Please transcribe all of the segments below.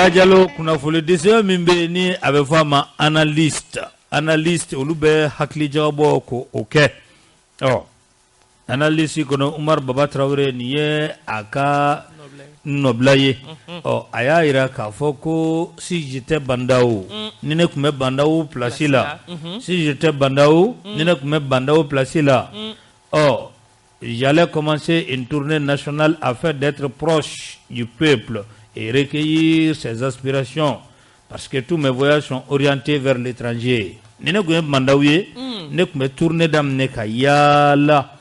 Yaya Jalo, kunnafonidisɛbɛn min bɛ yen ni a bɛ fɔ a ma analyste, analyste, olu bɛ hakilijagabɔ ko o kɛ. Ɔ, analyste kɔnɔ, Umaru Baba Tarawele, nin ye a ka nɔbila ye. Ɔ, a y'a jira k'a fɔ ko si j'étais Bah N'Daw, ni ne tun bɛ Bah N'Daw place la, si j'étais Bah N'Daw, ni ne tun bɛ Bah N'Daw place la, ɔ, j'allais commencer une tournée nationale afin d'être proche du peuple et recueillir ses aspirations, parce que tous mes voyages sont orientés vers l'étranger. Ni ne tun ye Bah N'Daw ye, ne tun bɛ tournée daminɛ ka yaala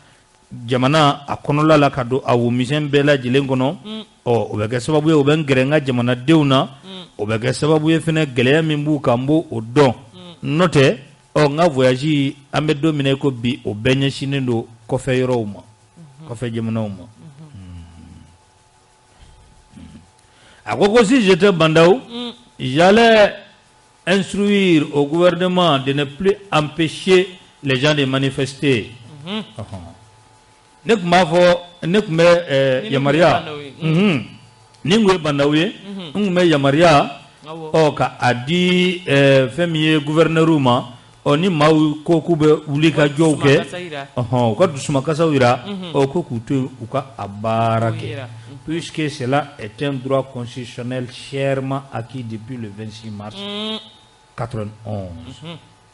jamana a kɔnɔla la, ka don a womisɛn bɛɛ lajɛlen kɔnɔ. Ɔ, o bɛ kɛ sababu ye o bɛ n gɛrɛ n ka jamanadenw na, o bɛ kɛ sababu ye fɛnɛ, gɛlɛya min b'u kan, n b'o o dɔn. N'o tɛ, ɔ, n ka voyage, an bɛ don min na i ko bi, o bɛɛ ɲɛsinnen don kɔfɛ yɔrɔw ma, kɔfɛ jamanaw ma. A ko ko si j'étais Bah N'Daw, j'allais instruire au gouvernement de ne plus empêcher les gens de manifester. Ne tun b'a fɔ, ne tun bɛ yamaruya, ni n kun ye Bah N'Daw ye, n tun bɛ yamaruya, ɔ, ka a di fɛn min ye gouverneur ma. Ɔ, ni maaw ko k'u bɛ wuli ka jɔw kɛ, ɔhɔn, u ka dusumakasaw yira, ɔ, ko k'u to yen, u ka a baara kɛ, puisque cela est un droit constitutionnel chèrement acquis depuis le 26 mars 91.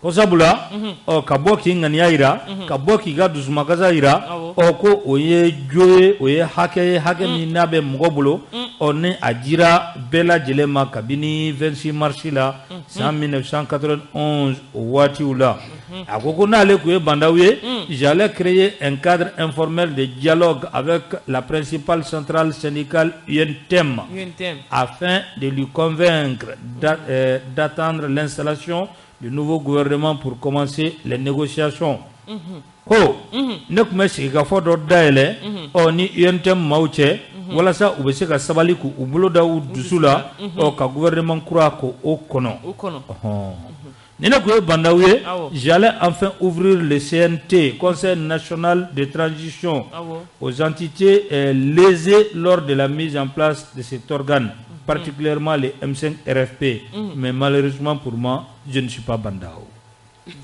Ko sabula, ɔ, ka bɔ k'i ŋaniya yira, ka bɔ k'i ka dusumakasa yira, ɔ, ko o ye jo ye, o ye hakɛ ye, hakɛ min n'a bɛ mɔgɔ bolo, ɔ, ni a dira bɛɛ lajɛlen ma kabini 26 mars la san 1991, o waatiw la. A ko ko n'ale tun ye Bah N'Daw ye, j'allais créer un cadre informel de dialogue avec la principale centrale syndicale UNTM afin de lui convaincre d'attendre l'installation du nouveau gouvernement pour commencer les négociations. Ko ne tun bɛ sigikafɔ dɔ dayɛlɛ, ɔ, ni UNTM maaw cɛ, walasa u bɛ se ka sabali k'u bolo da u dusu la, ɔ, ka gouvernement kura ko o kɔnɔ. Ni ne tun ye Bah N'Daw ye, j'allais enfin ouvrir le CNT, Conseil national de transition, aux entités lésées lors de la mise en place de cet organe, particulièrement les M5 RFP. Mais malheureusement pour moi, je ne suis pas Bah N'Daw.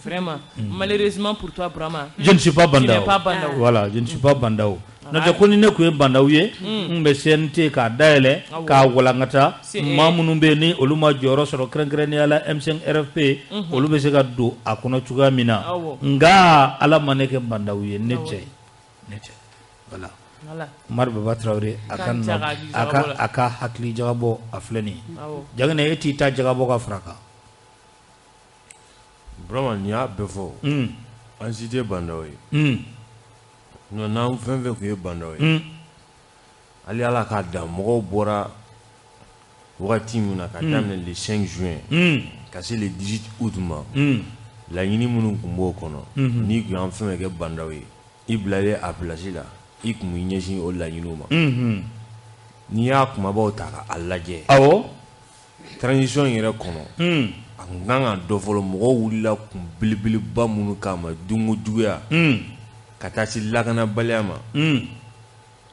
Vraiment, malheureusement pour toi, Brahma. Je ne suis pas Tu n'es Bah N'Daw. pas Bah N'Daw. Voilà, je ne suis pas Bah N'Daw. N'o tɛ, ko ni ne tun ye Bah N'Daw ye, n bɛ CNT k'a dayɛlɛ k'a walankata, maa minnu bɛ yen ni olu ma jɔyɔrɔ sɔrɔ, kɛrɛnkɛrɛnnenya la M5 RFP, olu bɛ se ka don a kɔnɔ cogoya min na. Nka Ala ma ne kɛ Bah N'Daw ye, ne cɛ, ne cɛ. Voilà. Umaru Baba Tarawele, a ka nɔ, a ka hakili jagabɔ a filɛ nin ye. Jaginɛ, e t'i ta jagabɔ ka fara kan. Burama, nin y'a bɛɛ fɔ. An si tɛ Bah N'Daw ye. N'an fɛn fɛn tun ye Bah N'Daw ye, hali Ala k'a dan, mɔgɔw bɔra wagati min na, ka daminɛ le 5 juin ka se le 18 août ma, laɲini minnu tun b'o kɔnɔ, n'i tun y'an fɛn fɛn kɛ Bah N'Daw ye, i bilalen a place la, i tun b'i ɲɛsin o laɲiniw ma. N'i y'a kumabaw ta k'a lajɛ, transition yɛrɛ kɔnɔ, a kun kan ka dɔ fɔlɔ. Mɔgɔw wulila kun belebeleba minnu kama, dunko juguya ka taa se lakanabaliya ma,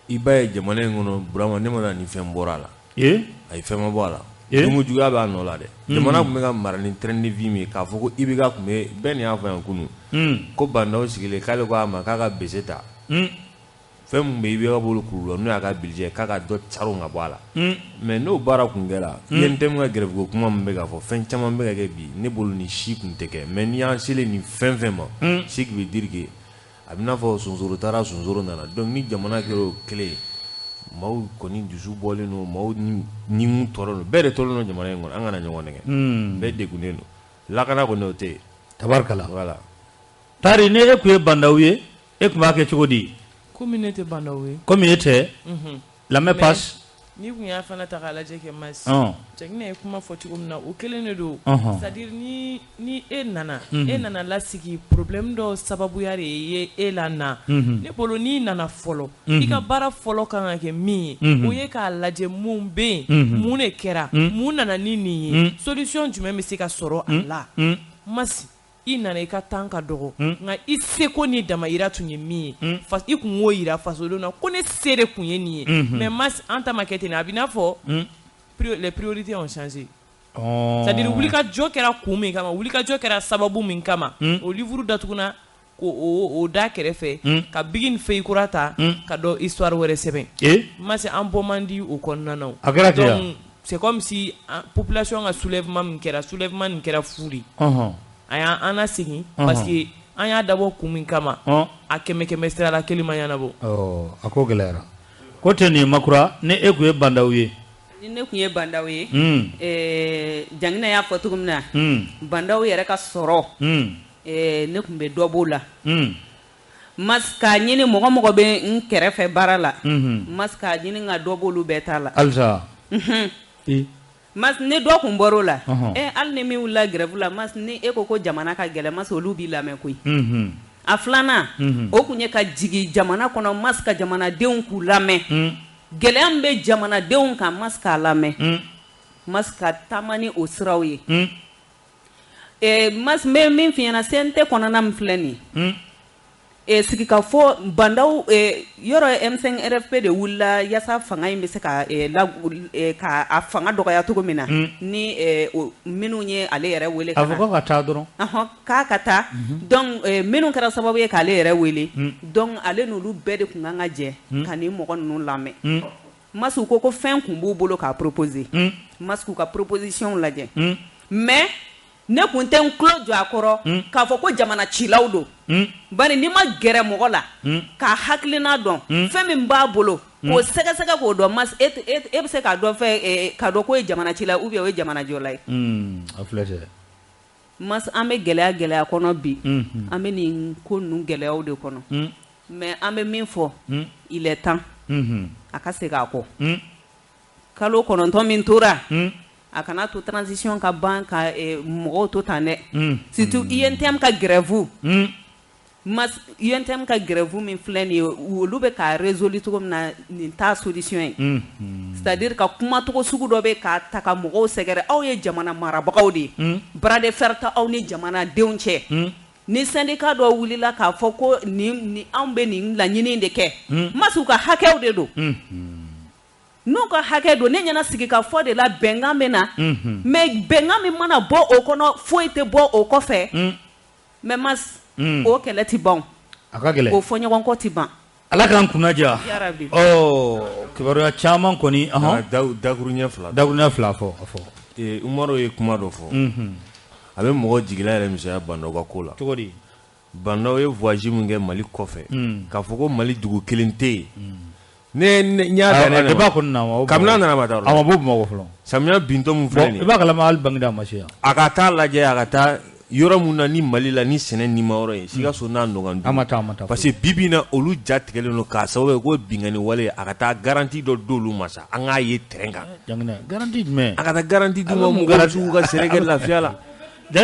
i b'a ye jamana in kɔnɔ, Burama, ne ma na ni fɛn bɔra a la. A ye fɛn ma bɔ a la. Dunko juguya b'a nɔ la dɛ. Jamana tun bɛ ka mara ni train de vie min ye, k'a fɔ ko IBK tun bɛ bɛɛ, nin y'a fɔ yan kunun ko Bah N'Daw sigilen, k'ale ko a ma k'a ka bese ta, fɛn min bɛ IBK bolo kuru la, n'o y'a ka budget, k'a ka dɔ caron ka bɔ a la. Mais n'o baara kun kɛra, UNTM ka grève ko kuma min bɛ ka fɔ, fɛn caman bɛ ka kɛ bi, ne bolo nin si kun tɛ kɛ. Mais n'i y'an selen nin fɛn fɛn ma, ce qui veut dire que a bɛ n'a fɔ sonsoro taara, sonsoro nana. Donc ni jamana kɛra o kelen ye, maaw kɔni dusu bɔlen don, maaw ni tɔɔrɔ don, bɛɛ de tɔɔrɔlen don jamana in kɔnɔ. An kana ɲɔgɔn nɛgɛ, bɛɛ degunnen don. Lakana kɔni, o tɛ yen. Tabarikala. Voilà. Tari, ni e tun ye Bah N'Daw ye, e tun b'a kɛ cogo di? Komi ne tɛ Bah N'Daw ye. Komi e tɛ, la main passe. N'i kun y'a fana ta k'a lajɛ kɛ, Masi, Jaginɛ ye kuma fɔ cogo min na, o kelen de don. C'est à dire ni e nana, e nana lasigi, problème dɔ sababuya de ye e la na. Ne bolo, n'i nana fɔlɔ, i ka baara fɔlɔ kan ka kɛ min ye, o ye k'a lajɛ mun bɛ yen, mun de kɛra, mun nana ni nin ye, solution jumɛn bɛ se ka sɔrɔ a la. Masi, i nana, i ka temps ka dɔgɔ, nka i seko ni damayira tun ye min ye, i kun k'o yira fasodenw na ko ne se de tun ye nin ye. Mais Masi, an ta ma kɛ ten. A bɛ i n'a fɔ les priorités ont changé. C'est-à-dire wulikajɔ kɛra kun min kama, wulikajɔ kɛra sababu min kama, o livre datuguna k'o da kɛrɛfɛ ka bigi ni feuille kura ta ka dɔ histoire wɛrɛ sɛbɛn. Mas an bɔ man di o kɔnɔna na. A kɛra ten. Donc c'est comme si population ka soulèvement min kɛra, soulèvement nin kɛra fu de. A y'an lasegin parce que an y'a dabɔ kun min kama, a 100 sira la kelen ma ɲɛnabɔ. A ko gɛlɛyara. Ko tɛ nin ye Makura, ni e tun ye Bah N'Daw ye. Ni ne tun ye Bah N'Daw ye, Janginɛ y'a fɔ cogo min na, Bah N'Daw yɛrɛ ka sɔrɔ, ne tun bɛ dɔ b'o la. Mas k'a ɲini mɔgɔ bɛ n kɛrɛfɛ baara la, mas k'a ɲini ka dɔ b'olu bɛɛ ta la. Halisa. Mas ni dɔ kun bɔr'o la, hali ni min wulila grève la, mas ni e ko jamana ka gɛlɛn, mas olu b'i lamɛn koyi. A filanan, o kun ye ka jigin jamana kɔnɔ, mas ka jamanadenw k'u lamɛn. Gɛlɛya min bɛ jamanadenw kan, mas k'a lamɛn. Mas ka taama ni o siraw ye. Mas n bɛ min f'i ɲɛna, CNT kɔnɔna min filɛ nin ye, sigikafɔ Bah N'Daw yɔrɔ M5 RFP de wulila yaasa fanga in bɛ se ka a fanga dɔgɔya cogo min na, ni minnu ye ale yɛrɛ wele. A fɔ ko ka taa dɔrɔn. K'a ka taa. Donc minnu kɛra sababu ye k'ale yɛrɛ wele, donc ale n'olu bɛɛ de tun kan ka jɛ ka nin mɔgɔ ninnu lamɛn. Mas u ko fɛn kun b'u bolo k'a proposer. Mas k'u ka proposition lajɛ. Mais ne kun tɛ n tulo jɔ a kɔrɔ k'a fɔ ko jamana cilaw don. Bari n'i ma gɛrɛ mɔgɔ la k'a hakilina dɔn, fɛn min b'a bolo k'o sɛgɛsɛgɛ k'o dɔn, mas e bɛ se k'a dɔn fɛn k'a dɔn k'o ye jamana cila ou bien o ye jamana jɔla ye. A filɛ dɛ. Mas an bɛ gɛlɛya kɔnɔ bi, an bɛ nin ko ninnu gɛlɛyaw de kɔnɔ. Mais an bɛ min fɔ, il est temps a ka segin a kɔ. Kalo 9 min tora, a kana to transition ka ban ka mɔgɔw to tan dɛ. Surtout UNTM ka grève. Mas UNTM ka grève min filɛ nin ye, olu bɛ ka résolu cogo min na, nin t'a solution ye. C'est-à-dire ka kumacogo sugu dɔ bɛ k'a ta ka mɔgɔw sɛgɛrɛ. Aw ye jamana marabagaw de ye. Bras de fer tɛ aw ni jamanadenw cɛ. Ni syndicat dɔ wulila k'a fɔ ko nin anw bɛ nin laɲini de kɛ, mas u ka hakɛw de don. N'u ka hakɛ don, ne ɲɛna sigikafɔ de la bɛnkan bɛ na. Mais bɛnkan min mana bɔ o kɔnɔ, foyi tɛ bɔ o kɔfɛ. Mais mas o kɛlɛ tɛ ban. A ka gɛlɛn. O fɔɲɔgɔnkɔ tɛ ban. Ala k'an kunna diya. Kibaruya caman kɔni. Dakuruɲɛ fila. Dakuruɲɛ fila fɔ a fɔ. Umaru ye kuma dɔ fɔ. A bɛ mɔgɔ jigila yɛrɛ misɛnya Bah N'Daw ka ko la. Cogo di? Bah N'Daw ye voyage min kɛ Mali kɔfɛ, k'a fɔ ko Mali dugu kelen tɛ yen. Ne y'a dan ne ma. Kabini a nana ma taa yɔrɔ. A ma bɔ Bamakɔ fɔlɔ. Samiya bintɔ min filɛ nin ye. I b'a kalama hali Baginda a ma se yan. A ka taa lajɛ, a ka taa yɔrɔ mun na ni Mali la ni sɛnɛ nima yɔrɔ ye, Sikaso n'a nɔgɔn. A ma taa, a ma taa. Parce que bi bi in na olu ja tigɛlen don k'a sababu kɛ ko binkanni wale, a ka taa garantie dɔ d'olu ma sa, an k'a ye terrain kan. Janginɛ, garantie jumɛn? A ka taa garantie d'u ma, mɔgɔw t'u ka sɛnɛ kɛ lafiya la. Ni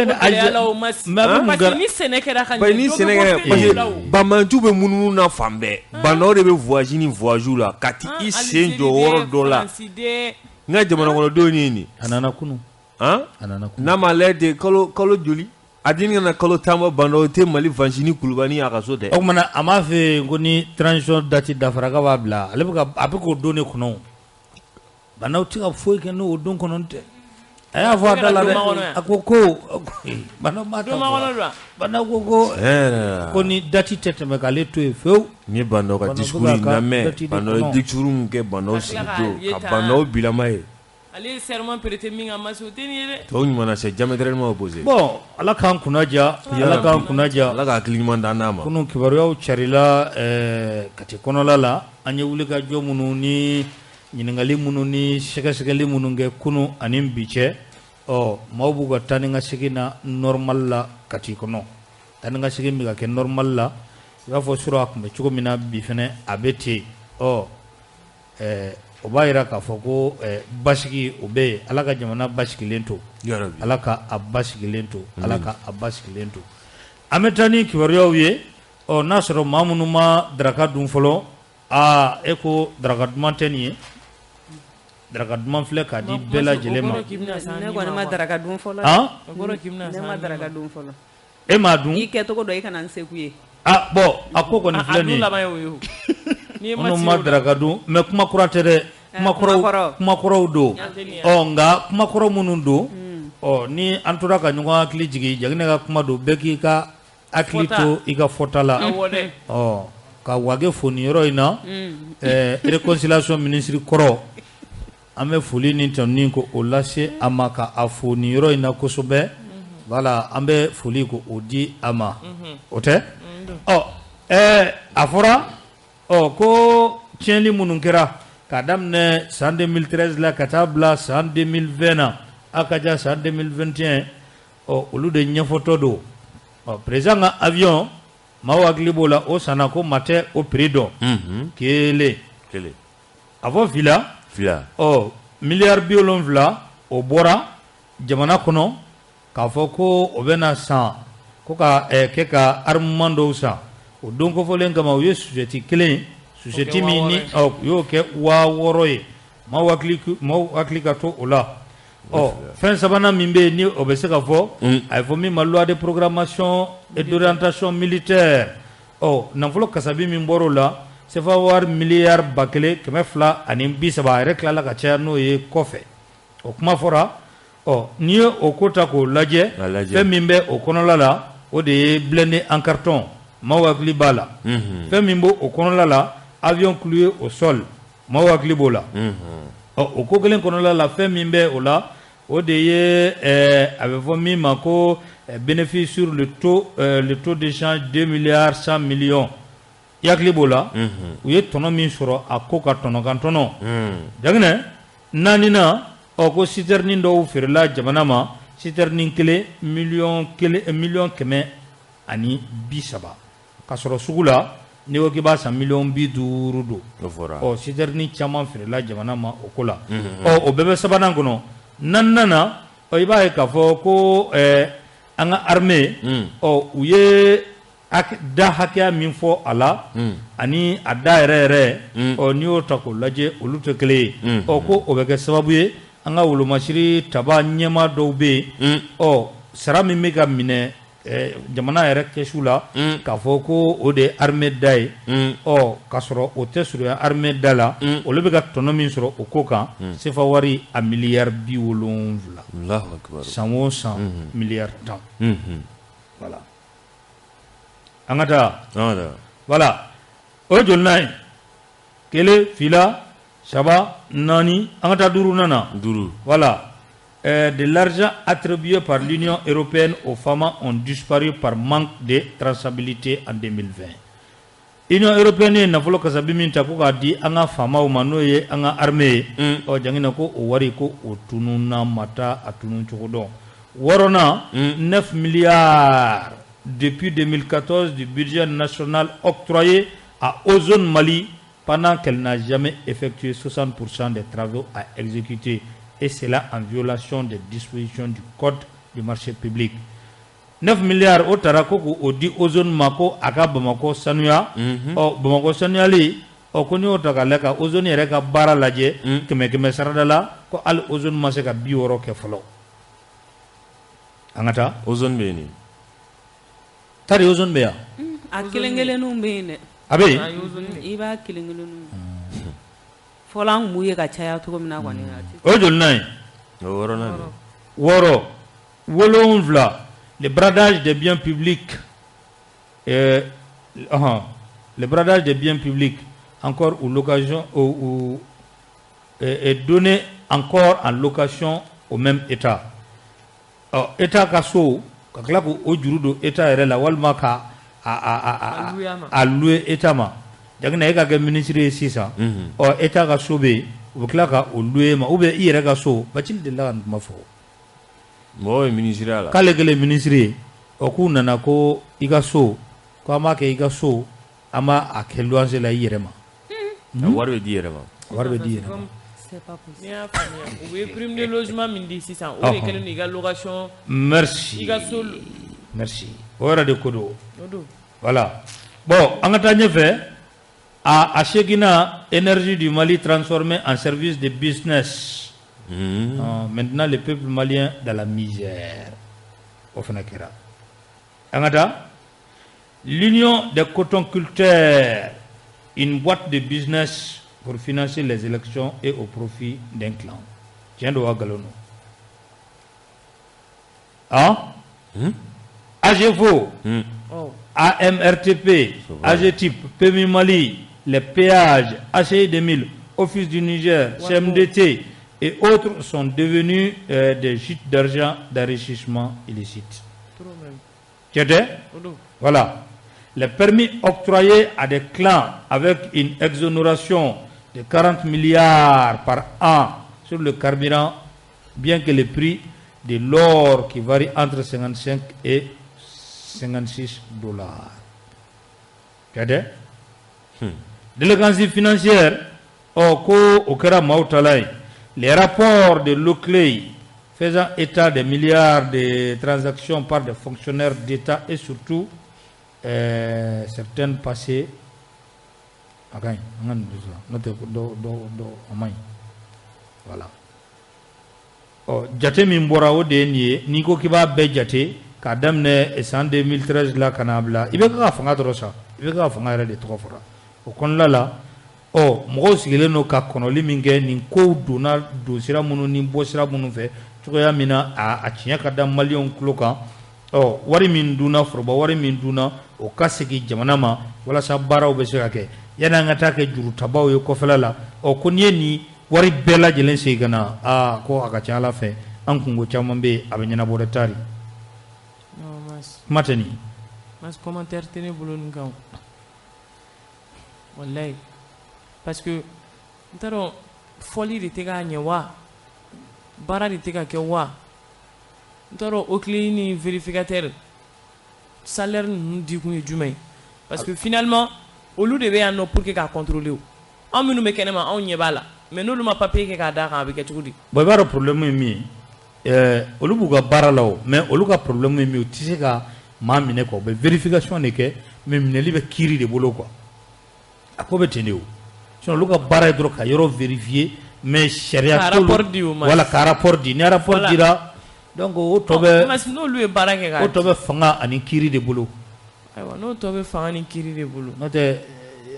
sɛnɛ kɛra ka ɲɛ, ni sɛnɛ kɛra, parce que banbaanciw bɛ munumunu na fan bɛɛ. Bah N'Daw de bɛ voyage ni voyage la ka t'i sen jɔ yɔrɔ dɔ la. N ka jamana kɔnɔdenw ye nin. A nana kunun. Han? A nana kunun. N'a ma lajɛ de kalo joli? A denin ka na kalo 10 bɔ, Bah N'Daw tɛ Mali fan si ni Kulubani a ka so tɛ. O tuma na a m'a fɛ yen ko ni transition date dafara k'a b'a bila, ale bɛ ka a bɛ k'o don de kɔnɔ. Bah N'Daw tɛ ka foyi kɛ n'o don kɔnɔ tɛ. A y'a fɔ a da la dɛ, a ko Bah N'Daw ma ta fɔ. Bah N'Daw ko ko ni date tɛ tɛmɛ k'ale to yen fewu. N ye Bah N'Daw ka discours in lamɛn, Bah N'Daw ye discours min kɛ Bah N'Daw sigi don, ka Bah N'Daw bilama ye. Ale ye serment prêté min kan, Masi o tɛ nin ye dɛ. Tɔw ɲuman na c'est diamétralement opposé. Bon, Ala k'an kunna diya, Ala k'an kunna diya. Ala ka hakili ɲuman d'an n'a ma. Kunun kibaruyaw carila Kati kɔnɔla la, an ye wulikajɔ minnu ni ɲininkali minnu ni sɛgɛsɛgɛli minnu kɛ kunun ani bi cɛ, maaw b'u ka taa ni ka segin na normal la Kati kɔnɔ. Taa ni ka segin bɛ ka kɛ normal la, i b'a fɔ surɔ a tun bɛ cogo min na bi fɛnɛ a bɛ ten. O b'a jira k'a fɔ ko basigi o bɛ yen. Ala ka jamana basigilen to, Ala ka a basigilen to, Ala ka a basigilen to. An bɛ taa ni kibaruyaw ye. N'a sɔrɔ maa minnu ma daraka dun fɔlɔ, aa e ko daraka duman tɛ nin ye. Daraka duman filɛ k'a di bɛɛ lajɛlen ma. Ne kɔni ma daraka dun fɔlɔ. Ne ma daraka dun fɔlɔ. E m'a dun? I kɛcogo dɔn, i kana n segu ye. Ah bon, a ko kɔni filɛ nin ye. Minnu ma daraka dun, mais kuma kura tɛ dɛ. Kumakɔrɔw don. Ɔ nka kumakɔrɔ minnu don, ɔ ni an tora ka ɲɔgɔn hakili jigin, Jaginɛ ka kuma don, bɛɛ k'i ka hakili to i ka fɔta la. Ɔ ka Wage fo nin yɔrɔ in na, réconciliation ministre kɔrɔ, an bɛ foli ni tanuni ko o lase a ma, ka a fo nin yɔrɔ in na kosɛbɛ. Voilà, an bɛ foli ko o di a ma. O tɛ? Ɔ a fɔra ɔ ko tiɲɛni minnu kɛra k'a daminɛ san 2013 la ka taa bila san 2020 na, a ka ca san 2021, ɔ olu de ɲɛfɔtɔ don. Ɔ président ka avion, maaw hakili b'o la, o sanna ko maa tɛ o prix dɔn. Kelen. A fɔ fila. Ɔ miliyari 70, o bɔra jamana kɔnɔ k'a fɔ ko o bɛna san ko ka kɛ ka armement dɔw san. O don kofɔlen kama, u ye société kelen, société min ni u y'o kɛ 6000 ye. Maaw hakili ka to o la. Ɔ fɛn sabanan min bɛ yen ni o bɛ se ka fɔ, a ye fɔ min ma loi de programmation et d'orientation militaire. Ɔ nafolo kasabi min bɔr'o la, CFA wari miliyari 1230, a yɛrɛ tilala ka caya n'o ye kɔfɛ. O kuma fɔra. Ɔ n'i ye o ko ta k'o lajɛ, fɛn min bɛ o kɔnɔla la, o de ye blindé en carton, maaw hakili b'a la. Fɛn min b'o o kɔnɔla la, avion cloué au sol, maaw hakili b'o la. Ɔ o ko kelen kɔnɔla la, fɛn min bɛ o la, o de ye a bɛ fɔ min ma ko bénéfice sur le taux d'échange, 2 milliards 100 millions, i hakili b'o la. U ye tɔnɔ min sɔrɔ a ko ka tɔnɔ kan tɔnɔ. Jaginɛ naaninan, ɔ ko citerne dɔw feerela jamana ma, citerne kelen miliyɔn 1, miliyɔn 130, k'a sɔrɔ sugu la n'i ko k'i b'a san, miliyɔn 50 don. Ɔ citerne caman feerela jamana ma o ko la. Ɔ o bɛɛ bɛ sabanan kɔnɔ. Naaninan na, ɔ i b'a ye k'a fɔ ko an ka armée, ɔ u ye da hakɛya min fɔ a la ani a da yɛrɛ yɛrɛ, ɔ n'i y'o ta k'o lajɛ, olu tɛ kelen ye. Ɔ ko o bɛ kɛ sababu ye, an ka wolomasiri taba ɲɛmaa dɔw bɛ yen, ɔ sara min bɛ ka minɛ jamana yɛrɛ kɛsu la, k'a fɔ ko o de ye armée da ye, ɔ k'a sɔrɔ o tɛ surunya armée da la, olu bɛ ka tɔnɔ min sɔrɔ o ko kan, CFA wari a miliyari 70, san o san miliyari 10. Voilà, an ka taa. Voilà, o ye joli ye? Kelen, fila, saba, naani, an ka taa duurunan na. Duuru. Voilà. De l'argent attribué par l'Union européenne aux FAMA ont disparu par manque de traçabilité en 2020. Union européenne ye nafolo kasabi min ta ko k'a di an ka faamaw ma, n'o ye an ka armée ye, ɔ Jaginɛ, ko o wari ko o tununna, ma taa a tunun cogo dɔn. Wɔɔrɔnan, 9 milliards depuis 2014 du budget national octroyé à Ozone Mali pendant qu'elle n'a jamais effectué 60% des travaux à exécuter, et cela en violation des dispositions du code du marché public. 9 milliards o taara ko k'o di Ozone ma ko a ka Bamakɔ sanuya. Ɔ Bamakɔ sanuyali, ɔ ko n'i y'o ta k'a lajɛ, ka Ozone yɛrɛ ka baara lajɛ kɛmɛ kɛmɛ sarada la, ko hali Ozone ma se ka 60 kɛ fɔlɔ. An ka taa. Ozone bɛ yen de. Tari Ozone bɛ yan. A kelen kelenninw bɛ yen dɛ. A bɛ yen. I b'a kelen kelenninw. Fɔlɔ an tun b'u ye ka caya cogo min na kɔni. O ye jolinan ye? O wɔɔrɔnan de. Wɔɔrɔ, wolonwula, le bradage des biens publics, le bradage des biens publics encore ou location ou est donné encore en location au même État. Ɔ État ka so ka tila k'o juru don État yɛrɛ la, walima ka a louer État ma. Jaginɛ, e ka kɛ ministre ye sisan, ɔ État ka so bɛ yen, u bɛ tila ka o louer ma, ou bien i yɛrɛ ka so. Bacili delila ka nin kuma fɔ. Mɔgɔw ye ministre la. K'ale kɛlen ministre ye, ɔ k'u nana ko i ka so, ko an b'a kɛ i ka so, an b'a a kɛ luwanse la i yɛrɛ ma. A wari bɛ di i yɛrɛ ma. Wari bɛ di i yɛrɛ ma. C'est pas possible. N'i y'a faamuya, u bɛ prime de logement min di sisan, o de kɛlen don i ka location. Merci. I ka so. Merci, o yɛrɛ de ko don. O don. Voilà, bon, an ka taa ɲɛfɛ. A seginna, énergie du Mali transformée en service de business. Maintenant le peuple malien dans la misère, o fana kɛra. An ka taa, l'Union des cotonculteurs, une boîte de business. pour financer les élections et au profit d'un clan. Tiɲɛ don wa nkalon don? Ah, AGEFAU, AMRTP, AGETIP, PMU Mali, les péages, ACI 2000, Office du Niger, CMDT et autres sont devenus des gîtes d'argent d'enrichissement illicite. Voilà. Les permis octroyés à des clans avec une exonération de 40 milliards par an sur le carburant, bien que le prix de l'or qui varie entre 55 et 56 dollars. Délinquance financière, les rapports de l'OCLEI faisant état des milliards de transactions par des fonctionnaires d'État et surtout certaines passées. Voilà. Jate min bɔra o de ye nin ye, n'i ko k'i b'a bɛɛ jate k'a daminɛ san 2013 la ka n'a bila i bɛ ka fanga dɔrɔn sa, i bɛ ka fanga yɛrɛ de tɔgɔ fɔra o kɔnɔna la. Ɔ mɔgɔw sigilen don ka kɔnɔli min kɛ nin kow donna donsira minnu ni bɔsira minnu fɛ cogoya min na a tiɲɛ ka da maliyɛnw tulo kan. Ɔ wari min dunna, foroba wari min dunna, o ka segin jamana ma walasa baaraw bɛ se ka kɛ yanni an ka taa kɛ jurutabaw ye kɔfɛla la. Ɔ ko n'i ye nin wari bɛɛ lajɛlen segin ka na, aa ko a ka ca Ala fɛ an kungo caman bɛ yen a bɛ ɲɛnabɔ dɛ tari. Kuma tɛ nin. Mas commentaire tɛ ne bolo nin kan walayi, parce que n t'a dɔn fɔli de tɛ k'a ɲɛ wa, baara de tɛ ka kɛ wa, n t'a dɔn OCLEI ni vérificateur salaire ninnu di kun ye jumɛn ye, parce que finalement olu de bɛ yan nɔ pour que k'a contrôler o, anw minnu bɛ kɛnɛma anw ɲɛ b'a la, mais n'olu ma papier kɛ k'a d'a kan a bɛ kɛ cogo di? Bon i b'a dɔn problème ye min ye, olu b'u ka baara la o, mais olu ka problème ye min ye, u tɛ se ka maa minɛ quoi, u bɛ vérification de kɛ, mais minɛli bɛ kiiri de bolo quoi, a ko bɛ ten de o. Sinon olu ka baara ye dɔrɔn ka yɔrɔ vérifier, mais sariya ka rapport di o ma, voilà ka rapport di, ni rapport dira donc o tɔ bɛ, n'olu ye baara kɛ o tɔ bɛ fanga ani kiiri de bolo. Ayiwa n'o tɔ bɛ fanga ni kiiri de bolo. N'o tɛ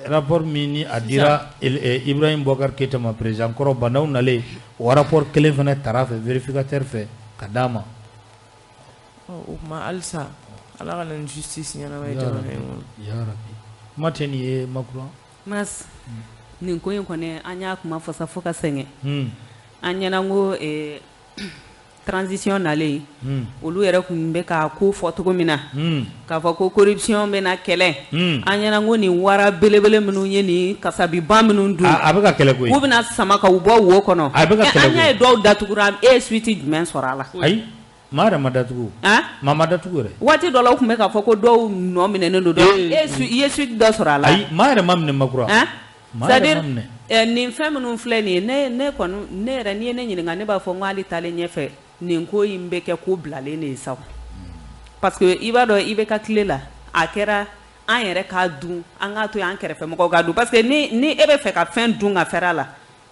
rapport min ni a dira Ibrahim Boubacar Keïta ma président kɔrɔ Bandaw nalen, o rapport kelen fana tara fɛ vérificateur fɛ ka d'a ma. O tuma halisa Ala ka na ni justice ɲɛnama ye jamana in kɔnɔ. Ya Rabi. Kuma tɛ nin ye Makura. Mas nin ko in kɔni an y'a kuma fɔ sa fo ka sɛgɛn. An ɲɛna ko transition nalen olu yɛrɛ tun bɛ ka ko fɔ cogo min na, k'a fɔ ko corruption bɛna kɛlɛ, an ɲɛna ko nin wara belebele minnu ye nin kasabiba minnu dun, a bɛ ka kɛlɛ koyi, k'u bɛna sama ka u bɔ wo kɔnɔ, a bɛ ka kɛlɛ koyi, an y'a ye dɔw datugura, e ye suite jumɛn sɔrɔ a la? Ayi maa yɛrɛ ma datugu, maa ma datugu yɛrɛ, waati dɔ la u tun bɛ k'a fɔ ko dɔw nɔ minɛnen don, dɔw i ye suite dɔ sɔrɔ a la? Ayi maa yɛrɛ ma minɛ Makura. C'est-à-dire nin fɛn minnu filɛ nin ye, ne kɔni ne yɛrɛ n'i ye ne ɲininka ne b'a fɔ n ko hali taalen ɲɛfɛ nin ko in bɛ kɛ ko bilalen de ye sa, parce que i b'a dɔn i bɛ ka tile la a kɛra an yɛrɛ k'a dun, an k'a to yen an kɛrɛfɛ mɔgɔw k'a dun, parce que ni e bɛ fɛ ka fɛn dun ka fɛrɛ a la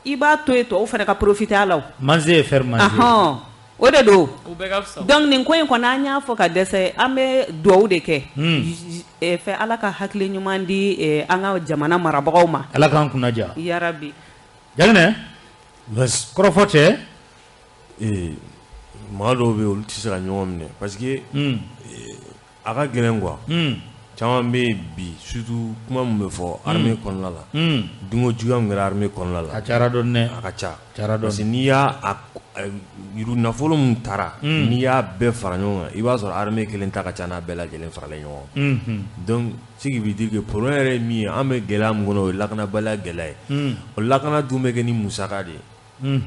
i b'a to yen tɔw fana ka profiter a la o. Manger et faire manger. O de don. Donc nin ko in kɔni an y'a fɔ ka dɛsɛ, an bɛ dugawu de kɛ fɛ Ala ka hakili ɲuman di an ka jamana marabagaw ma. Ala k'an kunna diya. Yarabi. Jaginɛ. Kɔrɔfɔ tɛ. Maa dɔw bɛ yen olu tɛ se ka ɲɔgɔn minɛ parce que a ka gɛlɛn quoi. Caman bɛ yen bi surtout kuma min bɛ fɔ armée kɔnɔna la, dunko juguya min kɛra armée kɔnɔna la, a cayara dɔɔni dɛ, a ka ca, parce que n'i y'a nafolo min taara, n'i y'a bɛɛ fara ɲɔgɔn kan, i b'a sɔrɔ armée kelen ta ka ca n'a bɛɛ lajɛlen faralen ɲɔgɔn kan. Donc ce qui veut dire que problème yɛrɛ ye min ye, an bɛ gɛlɛya min kɔnɔ o ye lakanabaliya gɛlɛya ye. O lakana dun bɛ kɛ ni musaka de ye.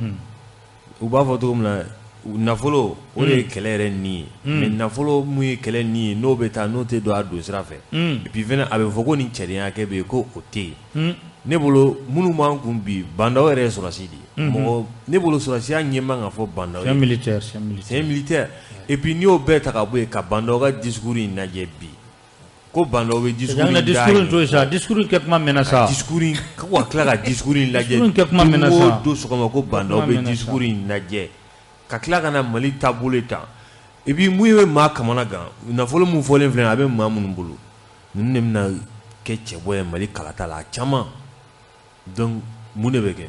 U b'a fɔ cogo min na, nafolo o de ye kɛlɛ yɛrɛ ni ye, mais nafolo mun ye kɛlɛ ni ye n'o bɛ taa n'o tɛ don a don sira fɛ, et puis fɛnɛ a bɛ fɔ ko nin cɛdenya hakɛ bɛ yen ko o tɛ yen. Ne bolo minnu b'an kun bi, Bandaw yɛrɛ ye sɔrɔdasi de ye, mɔgɔ ne bolo sɔrɔdasiya ɲɛ man ka fɔ Bandaw ye. C'est un militaire, c'est un militaire. C'est un militaire. Et puis n'i y'o bɛɛ ta ka bɔ yen ka Bandaw ka discours in lajɛ bi, ko Bandaw bɛ discours in da discours in to yen sa, discours in kɛ kuma mɛnna sa. Discours in ko ka tila ka discours in lajɛ. Discours in kɛ kuma mɛnna sa. Don o don sɔgɔma ko Bandaw bɛ discours in lajɛ. Ka tila ka na Mali taabolo ta, et puis mun bɛ maa kamana gan, nafolo mun fɔlen filɛ a bɛ maa minnu bolo, ninnu de bɛna kɛ cɛbɔ ye Mali kalata la a caman. Donc Mun de bɛ kɛ?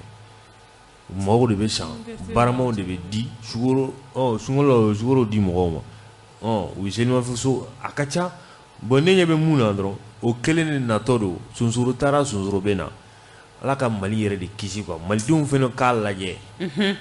Mɔgɔw de bɛ san, baramaw de bɛ di, sukaro sunkalo la sukaro di mɔgɔw ma, u ye selimafo a ka ca. Bon ne ɲɛ bɛ mun na dɔrɔn, o kelen de natɔ don. Sonsoro taara, sonsoro bɛ na. Ala ka Mali yɛrɛ de kisi quoi. Malidenw fana k'a lajɛ.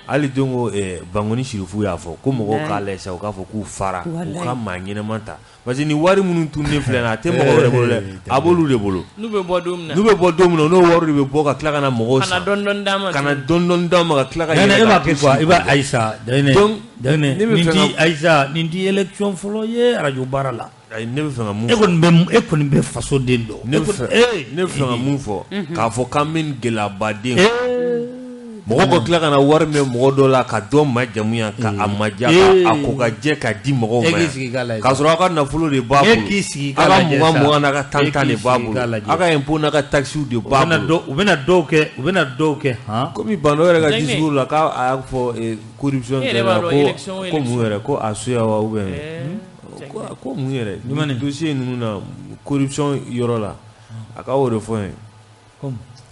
Hali don ko Bankoni Sirifu y'a fɔ ko mɔgɔw k'a lajɛ sa, u k'a fɔ k'u fara, u ka maa ɲɛnama ta. Parce que ni wari minnu tununnen filɛ nin ye, a tɛ mɔgɔ wɛrɛ bolo dɛ, a b'olu de bolo. N'u bɛ bɔ don min na, n'u bɛ bɔ don min na, n'o wari de bɛ bɔ ka tila ka na mɔgɔw san. Ka na dɔɔni dɔɔni d'a ma. Ka na dɔɔni dɔɔni d'a ma ka tila ka. E b'a kɛ quoi, i b'a Ayisa. Donc nin ti Ayisa, nin ti élection fɔlɔ ye radio baara la. Ayi, ne bɛ fɛ ka mun fɔ, e kɔni bɛ faso den dɔn. Ne bɛ fɛ ka mun fɔ, k'a fɔ k'an bɛ nin gɛlɛyabaden mɔgɔ ka tila ka na wari minɛ mɔgɔ dɔ la ka dɔ majamu yan, ka a maja, a ko ka jɛ ka di mɔgɔw ma yan, k'a sɔrɔ aw ka nafolo de b'a bolo, aw ka 20 n'a ka 10 de b'a bolo, aw ka impôt n'a ka taxes de b'a bolo. U bɛna dɔw kɛ, u bɛna dɔw kɛ han. Komi Bando yɛrɛ ka discours la, k'a y'a fɔ corruption ko mun yɛrɛ, ko a soya wa ou bien ko mun yɛrɛ dossier ninnu na corruption yɔrɔ la, a ka o de fɔ n ye.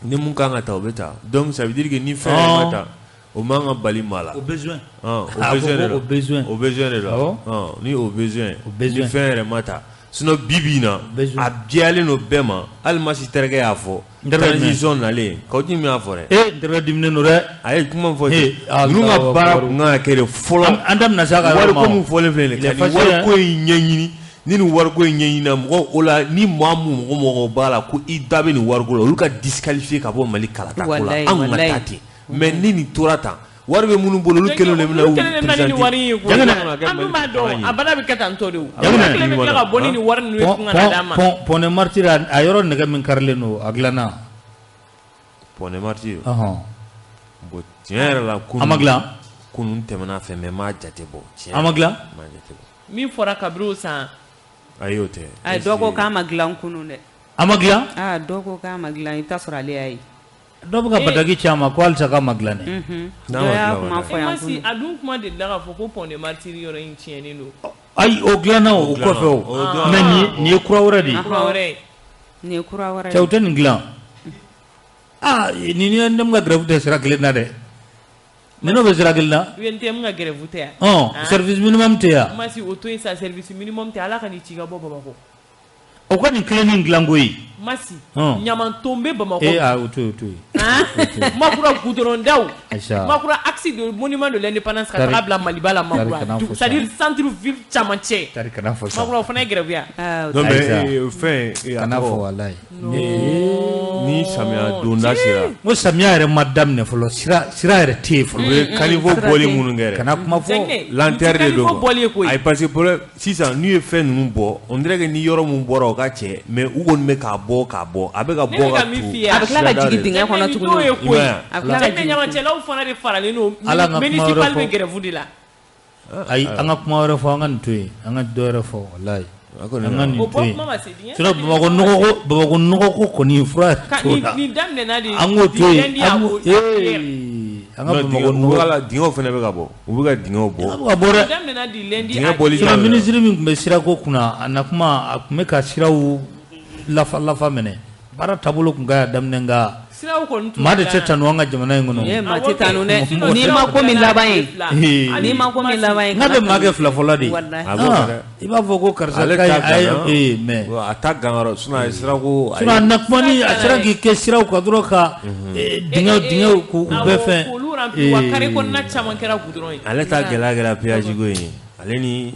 Ni mun kan ka ta, o bɛ ta. Donc ça veut dire que ni fɛn yɛrɛ ma ta, o man ka bali maa la. Au besoin. Au besoin de la. Au besoin. Au besoin de la. Ni au besoin. Ni fɛn yɛrɛ ma ta. Sinon bi bi in na, a jɛyalen don bɛɛ ma. Hali Masi terikɛ y'a fɔ. Transition nalen, Kawuti min y'a fɔ dɛ. Ee n terikɛ diminen don dɛ. A ye kuma fɔ ten. Ninnu ka baara kun kan ka kɛ de fɔlɔ. An da bɛna se a ka yɔrɔ ma. Wariko min fɔlen filɛ nin ye, ka nin wariko in ɲɛɲini. Ni nin wariko in ɲɛɲinina, mɔgɔ o la, ni maa mun mɔgɔ b'a la ko i da bɛ nin wariko la, olu ka disqualifier ka bɔ Mali kalata ko la. An kun ka taa ten. Mais ni nin tora tan, wari bɛ minnu bolo, olu kelen de bɛna u présenter. Ni wari ye koyi. An dun b'a dɔn a baara bɛ kɛ tan tɔ de o. Olu kelen bɛ tila ka bɔ ni nin wari ninnu ye tun ka na d'a ma. Pont des Martyrs, a yɔrɔ nɛgɛ min karilen don, a dilanna. Pont des Martyrs. Bon tiɲɛ yɛrɛ la, kunun. A ma dilan. Kunun tɛmɛna fɛ, mais n m'a jate bɔ. A ma dilan. N m'a jate bɔ. Min fɔra kabini o san. Ayi, o tɛ. Ayi, dɔ ko k'a ma dilan kunun dɛ. A ma dilan? Aa, dɔ ko k'a ma dilan, i bɛ taa sɔrɔ ale y'a ye. Dɔ bɛ ka bataki ci a ma ko halisa k'a ma dilan dɛ. Dɔ y'a kuma fɔ yan kunun. A dun kuma delila k'a fɔ ko Pont des Martyrs yɔrɔ in tiɲɛnen don. Ayi, o dilanna o kɔfɛ o. Mais nin ye kura wɛrɛ de ye. Kura wɛrɛ. Nin ye kura wɛrɛ ye. Cɛ, u tɛ nin dilan. Aa, nin ni ne ka grève tɛ sira kelen na dɛ. Ninnu bɛ sira kelen na. UNTM ka grève tɛ yan. Service minimum tɛ yan. Masi, o to yen sa, service minimum tɛ, Ala ka n'i ci ka bɔ Bamakɔ. O ka nin kelen nin dilan koyi. Masi, ɲamanton bɛ Bamakɔ. Ee o to yen, o to yen. Makura goudron daw. Makura axe de monument de l'indépendance ka taga bila Maliba la Makura. C'est à dire centre ville camancɛ. Tari kana fɔ sa. Makura o fana ye grève ya. Non mais fɛn. Kana fɔ walayi. Ni samiya donda sera. N ko samiya yɛrɛ ma daminɛ fɔlɔ, sira yɛrɛ tɛ yen fɔlɔ. U ye caniveau bɔli minnu kɛ dɛ. Kana kuma fɔ. Lanterne de don. Ayi, parce que problème sisan n'u ye fɛn ninnu bɔ, on dirait que ni yɔrɔ mun bɔra o ka cɛ, mais u kɔni bɛ k'a bɔ k'a bɔ, a bɛ ka bɔ ka tu. A bɛ tila ka jigin dingɛ kɔnɔ tuguni. A bɛ tila ka jigin. Ɲamancɛlaw fana de faralen don. Municipal bɛ grève de la. Ayi, an ka kuma wɛrɛ fɔ, an ka nin to yen, an ka dɔ wɛrɛ fɔ walayi. An ka nin to yen. Sinon Bamakɔ nɔgɔ ko kɔni fura t'o la. Nin daminɛna de. An k'o to yen. An ka Bamakɔ nɔgɔ. Dingɛw fana bɛ ka bɔ. U bɛ ka dingɛw bɔ. A bɛ ka bɔ dɛ. Dingɛ bɔli. Sinon ministre min tun bɛ sirako kunna, a na kuma, a tun bɛ ka siraw lafa minɛ. Baara taabolo tun ka daminɛ nka. Maa de tɛ tanu an ka jamana in kɔnɔ. Maa tɛ tanu dɛ. N'i ma ko min laban ye. N'i ma ko min laban ye. N'a bɛ maa kɛ fila fɔlɔ de ye. I b'a fɔ ko karisa ka ɲi mais. A ta gangara sinon a ye sirako. Sinon a na kuma ni a sera k'i kɛ siraw kan dɔrɔn ka dingɛw k'u bɛɛ fɛn. K'olu remplir wa carré kɔnɔna caman kɛra goudron ye. Ale ta gɛlɛya kɛra péage ko in ye. Ale ni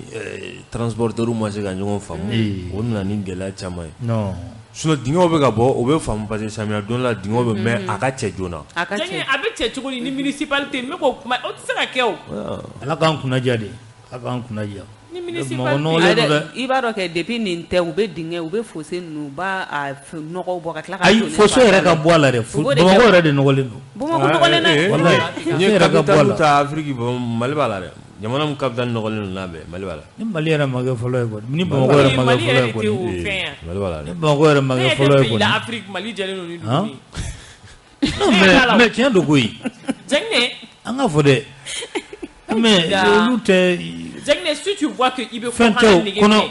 transporteur ma se ka ɲɔgɔn faamu. O nana ni gɛlɛya caman ye. Non. Sinon dingɛw bɛ ka bɔ, o bɛ faamu parce que samiya don la dingɛw bɛ, mais a ka cɛ joona. A ka cɛ. A bɛ cɛ cogo di ni municipalité n bɛ k'o kuma, o tɛ se ka kɛ o. Ala k'an kunna diya de, Ala k'an kunna diya. Ni municipalité. I b'a dɔn kɛ depuis nin tɛ, u bɛ dingɛ, u bɛ fossé ninnu, u b'a nɔgɔw bɔ ka tila ka. Ayi, fossé yɛrɛ ka bɔ a la dɛ. Bamakɔ yɛrɛ de nɔgɔlen don. Bamakɔ nɔgɔlen dɛ. Walayi. N'i ye capitale ta Afrique, Mali b'a la dɛ. Jamana min capitale nɔgɔlen don n'a bɛɛ, Mali b'a la. Ni Mali yɛrɛ ma kɛ fɔlɔ ye kɔni, ni Bamakɔ yɛrɛ ma kɛ fɔlɔ ye kɔni. Mali b'a la dɛ. Ni Bamakɔ yɛrɛ ma kɛ fɔlɔ ye kɔni. Afrique, Mali jɛlen don ni dugu ye. Non mais tiɲɛ don koyi. Jaginɛ. An ka fɔ dɛ. Mais olu tɛ. Jaginɛ, si tu vois que i bɛ fɛn tɛ o,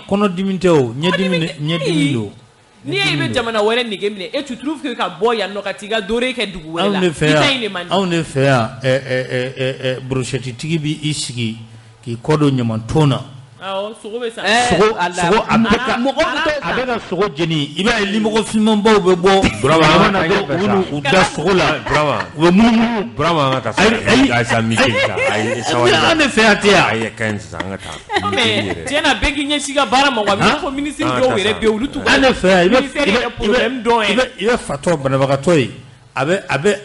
kɔnɔdimi tɛ o, ɲɛdimi don. N'i ye i bɛ jamana wɛrɛ nege minɛ et tu trouves que ka bɔ yan nɔ ka t'i ka doré kɛ dugu wɛrɛ la, i ta in de man di. Anw de fɛ yan brochette tigi b'i sigi k'i kɔ don ɲamanton na. Awɔ, sogo bɛ san. Sogo a bɛ ka sogo jeni, i b'a ye limɔgɔ finmanbaw bɛ bɔ ɲaman na dɔrɔn u bɛ n'u da sogo la, u bɛ munumunu. Burama an ka taa sa. Ayi sa Michel sa ayi sabali. An de fɛ yan tɛ yan. Ayi a ka ɲi sisan an ka taa. Mais tiɲɛ na bɛɛ k'i ɲɛsin i ka baara ma quoi, a bɛ fɔ ministre dɔw yɛrɛ bɛ yen olu t'u ka an de fɛ yan ministère yɛrɛ problème dɔn yɛrɛ. I bɛ fatɔ banabagatɔ ye a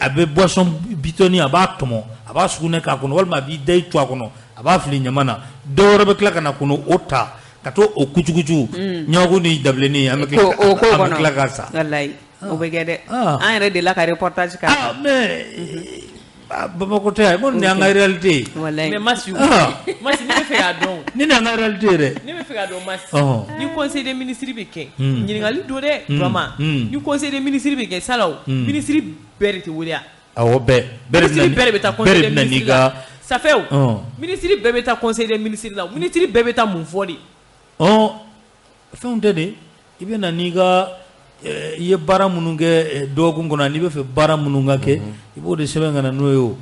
bɛ boisson bitɔni a b'a tɔmɔ a b'a sugunɛ k'a kɔnɔ walima a b'i da i tu a kɔnɔ. A b'a fili ɲama na dɔw wɛrɛ bɛ tila ka na kɔnɔ o ta ka to o kucukucu ɲɔgɔn ni dabilennin an bɛ tila ka sa. Walayi o bɛ kɛ dɛ, an yɛrɛ delila ka reportage k'a kan. Mais Bamakɔ tɛ yan, nin y'an ka réalité ye. Walayi mais Masi ne bɛ fɛ k'a dɔn. Nin y'an ka réalité ye dɛ. Ne bɛ fɛ k'a dɔn Masi, ni conseil des ministres bɛ kɛ ɲininkali don dɛ Burama, ni conseil des ministres bɛ kɛ salaw ministre bɛɛ de tɛ wele wa? Awɔ bɛɛ. Ministre bɛɛ de bɛ taa conseil des ministres la. Ça fait o ministre bɛɛ bɛ taa conseil des ministres la, ministre bɛɛ bɛ taa mun fɔ de? Fɛnw tɛ de, i bɛ na n'i ka i ye baara minnu kɛ dɔgɔkun kɔnɔ n'i bɛ fɛ baara minnu ka kɛ i b'o de sɛbɛn ka na n'o ye o.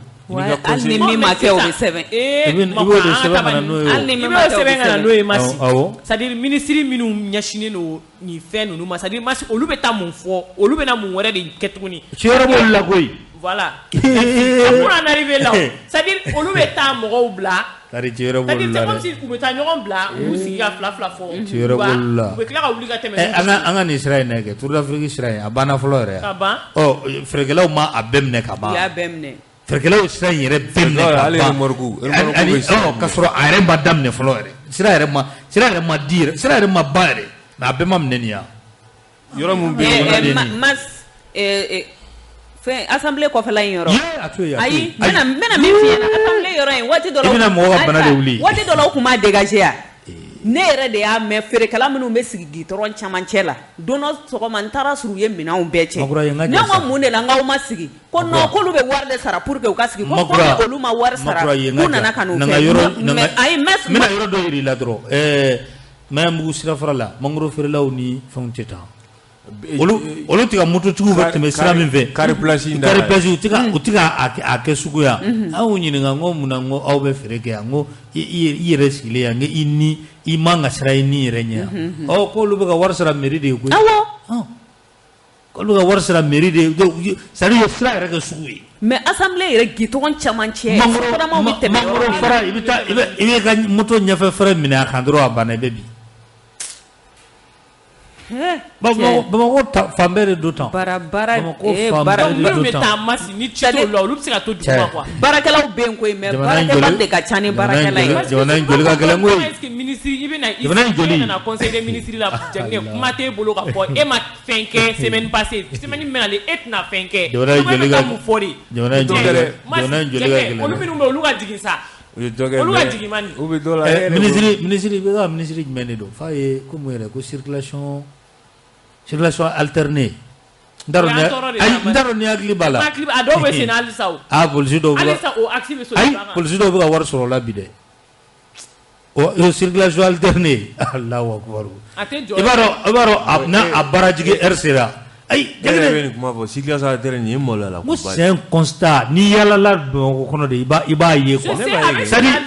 Hali ni min ma kɛ o bɛ sɛbɛn. I b'o de sɛbɛn ka na n'o ye o. Hali ni min ma kɛ o bɛ sɛbɛn ka na n'o ye Masi. Awɔ. C'est à dire ministre minnu ɲɛsinnen don nin fɛn ninnu ma, c'est à dire Masi olu bɛ taa mun fɔ, olu bɛ na mun wɛrɛ de kɛ tuguni. Ci wɛrɛ b'olu la koyi. Voilà. Pour en arriver là, c'est-à-dire olu bɛ taa mɔgɔw bila. C'est comme si u bɛ taa ɲɔgɔn bila, u b'u sigi ka fila fila fɔ. Ci wɛrɛ b'olu la. U bɛ tila ka wuli ka tɛmɛ. An ka nin sira in na kɛ, Tour d'Afrique sira in a banna fɔlɔ yɛrɛ. Ka ban. Ɔ feerekɛlaw ma a bɛɛ minɛ ka ban. U y'a bɛɛ minɛ. Feerekɛlaw sira in yɛrɛ bɛɛ minɛ ka ban. Ka sɔrɔ a yɛrɛ ma daminɛ fɔlɔ yɛrɛ. Sira yɛrɛ ma di yɛrɛ, sira yɛrɛ ma ban yɛrɛ. Mais a bɛɛ ma minɛ nin ya. Yɔrɔ mun bɛ yen. Mas fɛn assemblée kɔfɛla in yɔrɔ. Ayi n bɛna min f'i ɲɛna assemblée yɔrɔ in waati dɔ la. I bɛna mɔgɔw ka bana de wuli. Waati dɔ la u tun b'a dégager yan. Ne yɛrɛ de y'a mɛn feerekɛla minnu bɛ sigi gitɔrɔn camancɛ la don dɔ sɔgɔma n taara sɔrɔ u ye minɛnw bɛɛ cɛ. Ne ko mun de la n k'aw ma sigi ko non k'olu bɛ wari de sara pour que u ka sigi ko komi olu ma wari sara k'u nana ka n'u fɛ. Mais ayi n bɛna yɔrɔ dɔ yir'i la dɔrɔn Maɲanbugu sirafara la mangoro feerelaw ni fɛnw tɛ taa. Olu tɛ ka mototigiw bɛ tɛmɛ sira min fɛ carré place u tɛ ka a kɛ suguya. An y'u ɲininka n ko munna n ko aw bɛ feere kɛ yan, n ko i yɛrɛ sigilen yan, n ko i ni i man ka siran i ni yɛrɛ ɲɛ yan. Ɔ k'olu bɛ ka wari sara mairie de ye koyi. Awɔ. K'olu bɛ ka wari sara mairie de ye, c'est à dire sira yɛrɛ kɛ sugu ye. Mais assemblée yɛrɛ gitɔgɔn camancɛ sotaramaw bɛ tɛmɛ yɔrɔ min na. Mangoro fara i bɛ taa i bɛ ka moto ɲɛfɛ fɛrɛ minɛ a kan dɔrɔn a banna i bɛ bin. Bamakɔ fan bɛɛ de don tan. Baara minnu bɛ taa Masi ni ci t'olu la olu bɛ se ka to duguma quoi. Baarakɛlaw bɛ yen koyi mais baarakɛla de ka ca ni baarakɛla ye. Jamana in joli ka gɛlɛn koyi. Est-ce que ministre i bɛ na i nana conseil des ministres la Jaginɛ kuma t'e bolo ka fɔ e ma fɛn kɛ semaine passée semaine min bɛ nalen e tɛna fɛn kɛ. Jamana in joli ka mun fɔ de. Jamana in joli ka gɛlɛn. Olu minnu bɛ olu ka jigin sa. Olu ka jigin man di. Ministre i bɛ ka ministre jumɛn de don f'a ye ko mun yɛrɛ ko circulation alternée. N t'a dɔn ni hakili b'a la. A dɔw bɛ sen na halisa o. Ah polisi dɔw bɛ halisa o axe bɛ soli. Ayi polisi dɔw bɛ ka wari sɔrɔ o la bi dɛ. O circulation alternée Alahu akibaru. A tɛ jɔ. I b'a dɔn n'a a baarajigi heure sera. Ayi e yɛrɛ bɛ nin kuma fɔ circulation alternée nin ye maloya la ko c'est un constat n'i yaalala Bamakɔ kɔnɔ de i b'a ye quoi. C'est à dire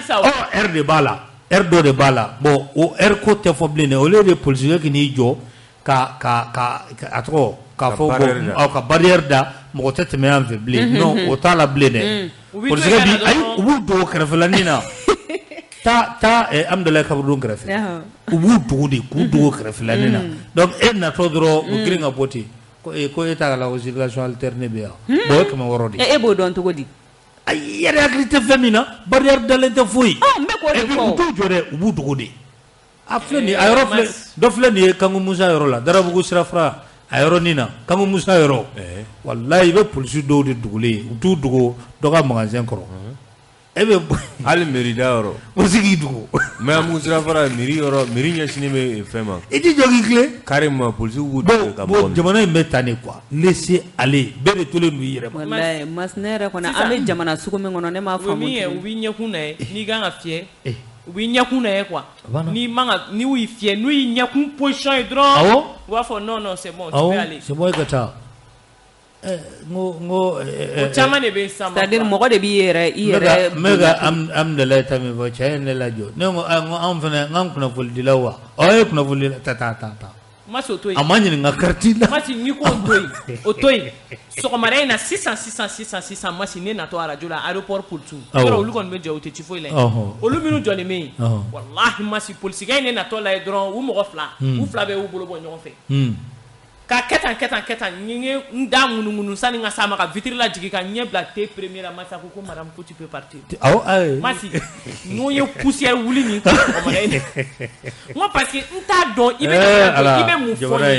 heure de b'a la heure dɔ de b'a la bon o heure ko tɛ fɔ bilen dɛ au lieu de policier k'i jɔ ka a tɔgɔ k'a fɔ ka barrière da mɔgɔ tɛ tɛmɛ yan fɛ bilen non o t'a la bilen dɛ policier bi ayi u b'u dogo kɛrɛfɛlanin na taa Amudalayi kaburudon kɛrɛfɛ u b'u dogo de k'u dogo kɛrɛfɛlanin na donc e natɔ dɔrɔn u girin ka bɔ ten ko e t'a la ko circulation alternée bɛ yan bon o ye 600 de ye. E b'o dɔn cogo di? Ayi i yɛrɛ hakili tɛ fɛn min na barrière dalen tɛ foyi. N bɛ k'o de fɔ. U t'u jɔ dɛ u b'u dogo de. A filɛ nin ye a yɔrɔ filɛ dɔ filɛ nin ye Kanku Musa yɔrɔ la Darabugu sirafara a yɔrɔnin na Kanku Musa yɔrɔ walayi i bɛ polisi dɔw de dogolen ye u t'u dogo dɔ ka magasin kɔrɔ e bɛ hali mairie da yɔrɔ polisi k'i dogo Maɲanbugu sirafara mairie yɔrɔ mairie ɲɛsinnen bɛ fɛn ma i t'i jɔ k'i tilen carré ma polisiw b'u dogo ka mɔgɔ minɛ jamana in bɛ tan de quoi laisser aller bɛɛ de tolen don i yɛrɛ ma. Walayi Mas ne yɛrɛ kɔni an bɛ jamana sugu min kɔnɔ ne m'a faamu. U bɛ min kɛ u b'i ɲɛkun na ye n'i kan ka fiyɛ. U b'i ɲɛkun lajɛ quoi. N'i man ka n'u y'i fiyɛ n'u y'i ɲɛkun position ye dɔrɔn. Awɔ. U b'a fɔ non non, c'est bon, tu peux aller. Awɔ, c'est bon, e ka taa. N ko n ko. O caman de bɛ yen sisan. C'est à dire mɔgɔ de b'i yɛrɛ i yɛrɛ. N bɛ ka Amudalayi ta min fɔ, cɛ ye ne lajɔ, ne ko aa, n ko anw fana n k'an kunnafonidilaw wa? Ɔ e ye kunnafonidila ta taa taa taa. Masi o to yen. A ma ɲininka carte la. Masi n'i ko to yen, o to yen. Sɔgɔmada in na sisan sisan sisan sisan Masi ne natɔ arajo la aéroport polisiw. Yɔrɔ olu kɔni bɛ jɔ u tɛ ci foyi la yen. Olu minnu jɔlen bɛ yen. Walahi Masi polisikɛ in ne natɔ la yen dɔrɔn u mɔgɔ fila. U fila bɛɛ y'u bolo bɔ ɲɔgɔn fɛ. Ka kɛ tan kɛ tan kɛ tan n ye n da ŋunuŋunu sani n ka s'a ma ka vitre lajigin ka ɲɛ bila thé premier la Masi a ko ko madame ko tu peux partir. Awɔ ayi. Masi n ko n ye poussière wuli nin sɔgɔmada in na. N ko parce que n t'a dɔn i bɛ i bɛ mun fɔ n ye.